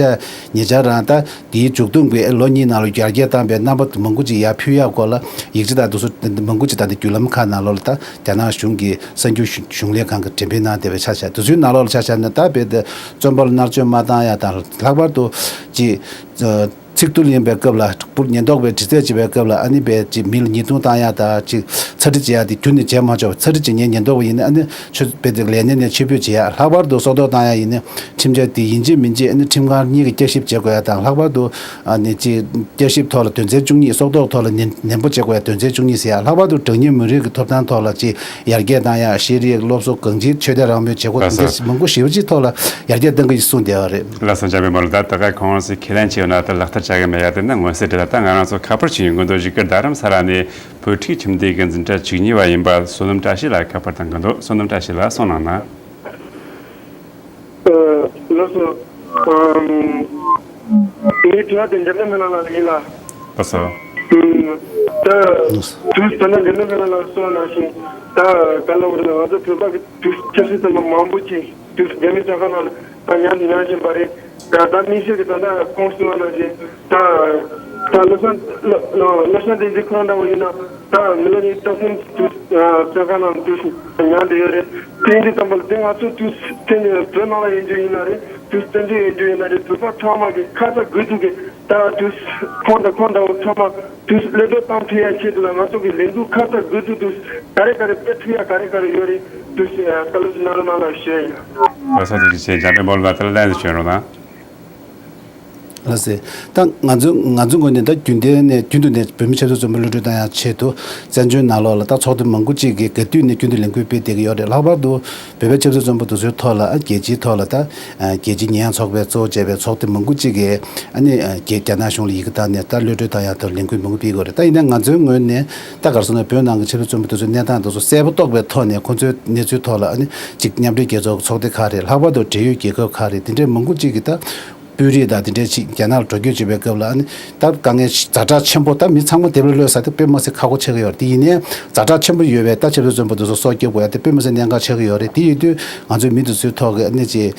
ཉེ་ཆར་རང་ད་དེའི་མཇུག་བསྡོམས་ཀྱི་ལོ་གཉིས་ནང་ལ་ཡར་རྒྱས་བཏང་བའི་རྣམ་པ་མང་པོ་ཅིག་ཡར་ཕུལ་ཡག་སྐོར་ལ་ཡིག་ཆ་དང་དེ་ཚོ་མང་པོ་ཅིག་ད་ལྟ་བརྒྱུད་ལམ་ཁག་ནང་ལོགས་ལ་ད་རྒྱ་ནག་གཞུང་གི་གསར་འགྱུར་གཞུང་ལས་ཁང་གིས་འགྲེམས་སྤེལ་གནང་བསྡད་པའི་ཆ་བཞག་དེ་ཚོའི་ནང་ལོགས་ལ་ཆ་བཞག་ན། ད་རྦད་དེ་བཙོན་པ་ལ་མནར་གཅོད་མ་བཏང་ཡག་དང་། ལྷག་པར་དུ་ཅིག་ཚིག་ཐོ་ལེན་པའི་སྐབས་ལ། ཉེན་རྟོག་པས་དྲི་རྩད་བྱེད་པའི་སྐབས་ལ་ཨ་ནི་རྦད་ཅིག་མི་ལ་ཉེས་རྡུང་བཏང་ཡག་དང་། ཅིག་ཚ་འདྲི་བྱེད་ཡག་དེ་ཁྱོན་ནས་བྱེད་མ་ཆོག་པ། ཚ་འདྲི་བྱེད་མཁན་ཉེན་རྟོག་པ་ཡིན་ན་ཨ་ནི་ཆུ་རྦད་དེ་ལས་གནས་ནས་ཕྱིར་འབུད་བྱེད་ཡག་ལྷག་པར་དུ་སྲོག་ཐོག་བཏང་ཡག་ཡིན་ན་ཁྲིམས་འཆར་དེ་ཡིན་གཅིག་མིན་གཅིག་ཨ་ནི་ཁྲིམས་ཁང་གཉིས་ཀྱིས་བསྐྱར་ཞིབ་བྱེད་དགོས་ཡག་དང་། ལྷག་པར་དུ་ཨ་ནི་ཅིག་བསྐྱར་ཞིབ་ཐོག་ལ་དོན་ཚན་བཅུ་གཉིས། སྲོག་ཐོག་ཐོག་ལ་ནན་ནན་པོ་བྱེད་དགོས་ཡག་དོན་ཚན་བཅུ་གཉིས་ཟེར་ཡག་ལྷག་པར་དུ་དྲང་ཉེས་མུན་རིགས་ཀྱི་ཐོབ་ཐང་ཐོག་ལ་ཅིག་ཡར་རྒྱས་བཏང་ཡག་ཤེས་རིག་སློབ་གསོ། གང་ཅིའི་ཆོས་དད་རང་མོས་བྱེད་སྒོ་དེ་འདྲ་མང་པོ་ཞེ་པོ་ཅིག་ཐོག་ལ་ཡར་རྒྱས་གཏང་གི་ཡོད་གསུངས་བསྡད་པ་རེད། ལགས་སོ། འཇམ་དཔལ་མོ་ལགས། ད་ལྟ་ག་ཁོང་རང་ཚོས་ཁས་ལེན་བྱས་ཡོད་ན་ད་ལག་བསྟར་བྱ་གི་མེད་ཡ་དེ་ནི་མངོན་གསལ་རེད། ད་ལྟ་ང་རང་ཚོ་ཁ་པར་བྱས་ཡོང་གི་འདུག་བཞུགས་སྒར་རྡ་རམ་ས་ལ་ནས་བོད་ཕྲུག་ཁྱིམ་སྡེ་གི་འཛིན་གྲྭ་བཅུ་གཉིས་པ་ཡིན་པ་བསོད་ནམས་བཀྲ་ཤིས་ལགས་ཁ་པར་གཏོང་གི་འདུག་བསོད་ནམས་བཀྲ་ཤིས་ལགས་གསུངས་གནང་ན། ལགས་སོ། ངའི་དྲི་བ་དེ་འཇམ་དཔལ་མོ་ལགས་ལ་ཡིན་ལ། ལགས་སོ། ད་དུས་ད་ལྟ་འཇམ་དཔལ་མོ་ལགས་ལ་གསུངས་ནང་བཞིན། ད་ག་ལ་བར་ང་ཚོ་བོད་པ་གི་དུས་ཆབ་སྲིད་ཙམ་པ་མང་པོ་ཅིག་དུས་རྒྱ་མི་བཙོན་ཁང་ནང་ད་ཉར་ཉར་བཞིན་པ་རེད། ད་ད་དམིགས་བསལ་གྱི་ད་ལྟ་ཁོང་གསུངས་པ་ནང་བཞིན། ད་ད་བློ་བཟང་བློ་བཟང་བསྟན་འཛིན་ཁོང་འདྲ་བོ་ཡིན་ན་ད་མི་ལོ་ཉི་ཤུ་རྩ་གསུམ་དུས་བཙོན་ཁང་ནང་དུས་ཉར་བསྡད་ཡོད་རེད། དེ་ཡིན་དུས་ཙམ་པ་ལ་དེ་ང་ཚོ་དུས་བཙོན་བོད་ནང་ལ་ཡོད་རྒྱུ་ཡིན་ན་རེད། དུས་བཙོན་འཇུག་ཡོད་རྒྱུ་ཡིན་ན་རེད། བོད་པ་ཚང་མ་གི་ཁ་ཚ་དགོས་གཏུགས་གི་ད་དུས་ཁོང་དང་ཁོང་འདྲ་བོ་ཚང་མ་དུས་གློད་གྲོལ་བཏང་ཐུབ་ཡ་ཆེད་དུ་ལ་ང་ཚོ་གི་ལས་འགུལ་ཁ་ཚ་དགོས་གཏུགས་དུས་ག་རེ་ག་རེ་སྤེལ་ཐུབ་ཡ་ག་རེ་ག་རེ་ཡོད་རེད། དུས་བཀའ་སློབ་ཅིག་གནང་རོགས་གནང་ལ་ཞུ་ཡ་ཡིན། ལགས་སོ། ཐུགས་རྗེ་ཆེ། འཇམ་དཔལ་མོ་ལགས་ད་ལན་ཞུ་རོགས་གནང་། ལགས་སེ། ད་ང་ཚོ་ང་ཚོ་ངོས་ནས་ད་རྒྱུན་ལྡན་ནས་རྒྱུན་དུ་ནས་བོད་མི་ཆབ་སྲིད་བཙོན་པ་གློད་གྲོལ་བཏང་ཡག་ཆེད་དུ་བཙན་བྱོལ་ནང་ལོགས་ལ་ད་ཚོགས་སྡེ་མང་པོ་ཅིག་གིས་ག་དུས་ནས་རྒྱུན་དུ་ལས་འགུལ་སྤེལ་བསྡད་ཀྱི་ཡོད་རེད། ལྷག་པར་དུ་བོད་པའི་ཆབ་སྲིད་བཙོན་པ་དེ་ཚོའི་ཐོག་ལ་རྒྱལ་སྤྱིའི་ཐོག་ལ་ད་རྒྱལ་སྤྱིའི་ཉེས་ཡངས་ཚོགས་པས་གཙོ་བོ་བྱས་པའི་ཚོགས་སྡེ་མང་པོ་ཅིག་གིས་ཨ་ནི་རྒྱ་རྒྱ་ནག་གཞུང་ལ་ཡི་གེ་བཏང་ནས་ད་གློད་གྲོལ་བཏང་ཡག་ཐོག་ལས་འགུལ་མང་པོ་སྤེལ་ཀྱི་ཡོད་རེད། ད་ཡིན་ན་ང་ཚོའི་ངོས་ནས་ད་ག་རེ་ཟེར་ན་བོད་ནང་གི་ཆབ་སྲིད་བཙོན་པ་དེ་ཚོའི་གནས་སྟངས་དེ་ཚོ་གསལ་པོ་རྟོགས་པའི་ཐོག་ནས་ཁོང་ཚོའི་གནས་ཚུལ་ཐོག་ལ་ཨ་ནི་གཅིག་མཉམ་འབྲེལ་རྒྱལ་ཚོགས་ཀྱི་ཚོགས་སྡེ་ཁག་རེད། ལྷག་པར་དུ་འབྲེལ་ཡོད་རྒྱལ་ཁབ་ཁག་རེད། དེ་འདྲའི་མང་པོ་ཅིག་གིས་ད་དཔོན་རིགས་དང་དེ་འདྲའི་ཅིག་རྒྱ་ནག་ལ་འགྲོ་སྐྱོད་བྱེད་པའི་སྐབས་ལ་ཨ་ནི་ད་དཀའ་ངལ་ཛ་དྲག་ཆེན་པོ། ད་མི་ཚང་མ་དེབ་ལ་གློད་ས་དེ་དཔེ་མ་སྲིད་ཁག་པོ་ཆགས་ཀྱི་ཡོད་རེད། དེ་ཡིན་ནའི་ཛ་དྲག་ཆེན་པོ་ཡོད་པའི་ད་ཆབ་སྲིད་བཙོན་པ་དེ་ཚོ་སྲོག་སྐྱོབ་དགོས་ཡ་དེ་དཔེ་མ་སྲིད་གནད་འགག་ཆགས་ཀྱི་ཡོད་རེད། དེ་ཡིན་དུས་ང་ཚོས་མི་དེ་ཚོའི་ཐོག་གི་ཨ་ནི་ཅིག་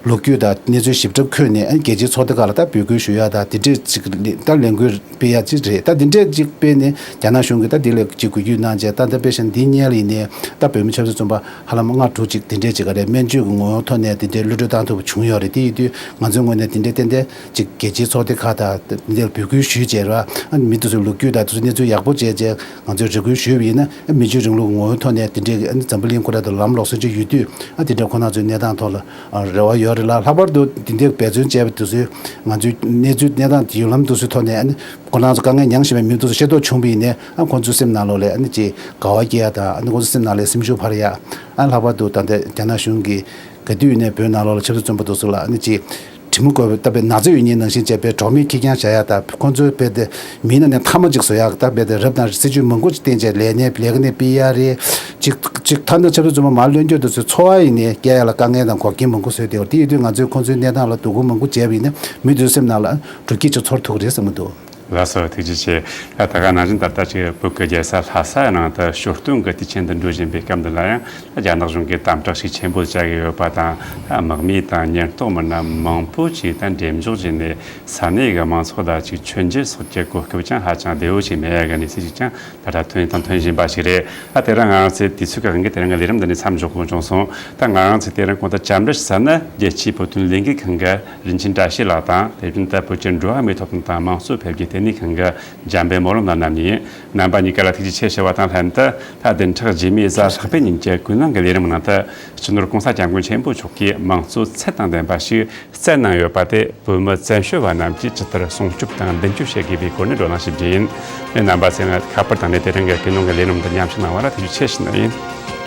ལོ་རྒྱུས་དང་གནས་ཚུལ་ཞིབ་ཕྲ་འཁོད་ནས་ཨ་ནི་རྒྱལ་སྤྱིའི་ཚོགས་སྡེ་ཁག་ལ་ད་འབོད་སྐུལ་ཞུ་ཡ་དང་དེ་འདྲས་ཅིག་ད་ལས་འགུལ་སྤེལ་ཡ་ཅིག་རེད། ད་དེ་འདྲས་ཅིག་སྤེལ་ནས་རྒྱ་ནག་གཞུང་གིས་ད་དེ་ལ་ཅིག་འགུལ་སྐྱོད་གནང་བྱས། ད་ད་དཔེ་བཞག་ན་འདི་སྔོན་ལ་ཡིན་ནའི་ད་བོད་མི་ཆབ་སྲིད་བཙོན་པ་ཧ་ལམ་ལྔ་དྲུག་ཅིག་དེ་འདྲས་ཅིག་ག་རེ་སྨན་བཅོས་ཀྱི་ངོ་བོ་ཐོག་ནས་དེ་འདྲས་གློད་གྲོལ་བཏང་ཐུབ་པ་བྱུང་ཡོད་རེད། དེ་ཡིན་དུས་ང་ཚོའི་ངོས་ནས་དེ་འདྲས་ཏན་ཏན་ཅིག་རྒྱལ་སྤྱིའི་ཚོགས་སྡེ་ཁག་དང་དེ་འདྲས་འབོད་སྐུལ་ཞུས་བྱས་ར། ཨ་ནི་མི་དེ་ཚོའི་ལོ་རྒྱུས་དང་དེ་ཚོའི་གནས་ཚུལ་ཡག་པོ་བྱས་བྱས་ང་ཚོས་རེ་སྐུལ་ཞུས་པ་ཡིན་ན། ཨ་མི་ཆོས་རིང་ལུགས་ངོ་བོའི་ཐོག་ནས་དེ་འདྲས་ཨ་ནི་འཛམ་བུ་གླིང་ཁོ་རང་དང་ལམ་ལོག་སོན་ཆ་ཡོད་དུས། ཨ་དེ་འདྲ་ཁོ་རང་ཚོའི་གནས་སྟངས་ཐོག་ལ་ཨ་རེ་བ་ཡོད་རེད་ལ། ལྷག་པར་དུ་དེ་འདྲའི་འབད་བརྩོན་བྱས་པ་དེ་ཚོའི་ང་ཚོའི་གནས་ཚུལ་གནས་སྟངས་དེ་བརྒྱུད་ལམ་དེ་ཚོའི་ཐོག་ནས་ཨ་ནི་ཁོ་རང་ཚོ་དཀའ་ངལ་མྱངས་བཞིན་པའི་མི་དེ་ཚོ་ཤེས་རྟོགས་བྱུང་བ་ཡིན་ནའི། ཨ་ཁོ་ཚོའི་སེམས་ནང་ལོགས་ལ་ཨ་ནི་ཅིག་དགའ་བ་སྐྱེ་ཡ་དང་། ཨ་ནི་ཁོ་ཚོའི་སེམས་ནང་ལ་སེམས་ཤུགས་འཕར་ཡ། ཨ་ལྷག་པར་དུ་ད་ལྟ་རྒྱ་ནག་གཞུང་གིས་ག་དུས་ཡིན་ནའི་བོད་ནང་ལོགས་ལ་ཆབ་སྲིད་བཙོན་པ་དེ་ཚོ་ལ་ཨ་ནི་ཅིག་དྲི་མ་བཀོད་པའི་ལྟ་བའི་ན་ཚ་ཡོད་མཁན་ནང་བཞིན་བྱས་པའི་གྲོགས་མེད་ཁེར་རྐྱང་བྱ་ཡ་དང་། ཁོ་ཚོའི་རྦད་དེ་མིའི་ནང་ནས་མཐའ་མ་ཅིག་བཟོ་ཡག་ད་རྦད་དེ་རབ་དང་སྲིད་ཇུས་མང་པོ་ཅིག་བཏིང་བྱས་ལས་གནས་ལས་ཀ་ནས་ཕུད་ཡ་རེད། ཅིག་ཅིག་ཐ་ན་ཆབ་སྲིད་བཙོན་པ་མར་གློད་གྲོལ་དུ་ཚུར་འཚོ་བ་ཡིན་ནའི་སྐྱེལ་ཡ་ལ་དཀའ་ངལ་དང་འགོག་རྐྱེན་མང་པོ་བཟོས་བསྡད་པ་དེ་ཡིན་དུས། ང་ཚོས་ཁོ་ཚོའི་གནས་སྟངས་ལ་དོ་ཁུར་མང་པོ་བྱས་པ་ཡིན་ན་མི་དེའི་སེམས་ནང་ལ་སྒྲུབ་བྱེད་ཅིག་ཚོར་ཐུབ་ཀྱི་རེད་བསམ་གྱི་འདུག་ལགས་སོ། ཐུགས་རྗེ་ཆེ། ད་ད་ག་ནང་བཞིན་ད་ལྟ་ཅིག་བོད་ཀྱི་རྒྱལ་ས་ལྷ་ས་ནང་དུ་ཞོ་སྟོན་གྱི་དུས་ཆེན་དུ་འགྲོ་བཞིན་པའི་སྐབས་འདི་ལ་ཡང་རྒྱ་ནག་གཞུང་གིས་དམ་དྲག་ཤུགས་ཆེན་པོ་བྱ་གི་ཡོད་པ་དང་། དམག་མི་དང་ཉེན་རྟོག་མི་སྣ་མང་པོ་ཅིག་ད་འགྲེམས་འཇོག་བྱས་ནས་ས་གནས་ཀྱི་མང་ཚོགས་ལ་ཅིག་མཆོད་མཇལ་སོགས་ཀྱི་གོ་སྐབས་ཀྱང་ཧ་ཅང་བདེ་བོ་ཞིག་མེད་ཡ་གི་གནས་ཚུལ་ཞིག་ཀྱང་ད་ལྟ་ཐོན་དང་ཐོན་བཞིན་པ་ཞིག་རེད། ད་དེ་རིང་ང་རང་ཚོའི་དུས་ཚོད་ཀྱི་དབང་གིས་དེ་རིང་གི་ལས་རིམ་འདི་ནས་མཚམས་འཇོག་དགོས་བྱུང་སོང་། ད་ང་རང་ཚོས་དེ་རིང་གོང་དུ་བཅར་འདྲི་ཞུ་ས་ནི་རྒྱལ་སྤྱིའི་བོད་དོན་ལས་འགུལ་ཁང་གི་རིན་ཆེན་བཀྲ་ཤིས་ལགས་དང་། དེ་བཞིན་དུ་བོད་ཀྱི་འགྲོ་བ་མིའི་ཐོབ་ཐང་དང་དམངས་གཙོ་འཕེལ་རྒྱས་ལྟེ་གནས་ཁང་གི་འཇམ་དཔལ་སྨོན་ལམ་ལགས་རྣམ་གཉིས་ཡིན། རྣམ་པ་གཉིས་ཀ་ལ་ཐུགས་རྗེ་ཆེ་ཞུ་བ་དང་ལྷན་དུ། ད་བདུན་ཕྲག་རྗེས་མའི་གཟའ་ལྷག་པའི་ཉིན་གྱི་ཀུན་གླེང་གི་ལས་རིམ་ནང་དུ་སྤྱི་ནོར་༸གོང་ས་༸སྐྱབས་མགོན་ཆེན་པོ་མཆོག་གིས་དམངས་གཙོ་ཚད་དང་ལྡན་པ་ཞིག་བསྩལ་གནང་ཡོད་པ་དེ་བོད་མི་བཙན་བྱོལ་བ་རྣམས་ཀྱིས་ཇི་ལྟར་སྲུང་སྐྱོབ་དང་མདུན་སྐྱོད་བྱེད་དགོས་པའི་སྐོར་ནས་བགྲོ་གླེང་ཞུ་རྒྱུ་ཡིན། ལས་རྣམ་པ་ཚོས་ང་ཁ་པར་བཏང་ནས་དེ་རིང་གི་ཀུན་གླེང་གི་ལས་རིམ་འདི་མཉམ་ཞུགས་གནང་བ་ལ་ཐུགས་རྗེ་ཆེ་ཞུ་ནི་ཡིན།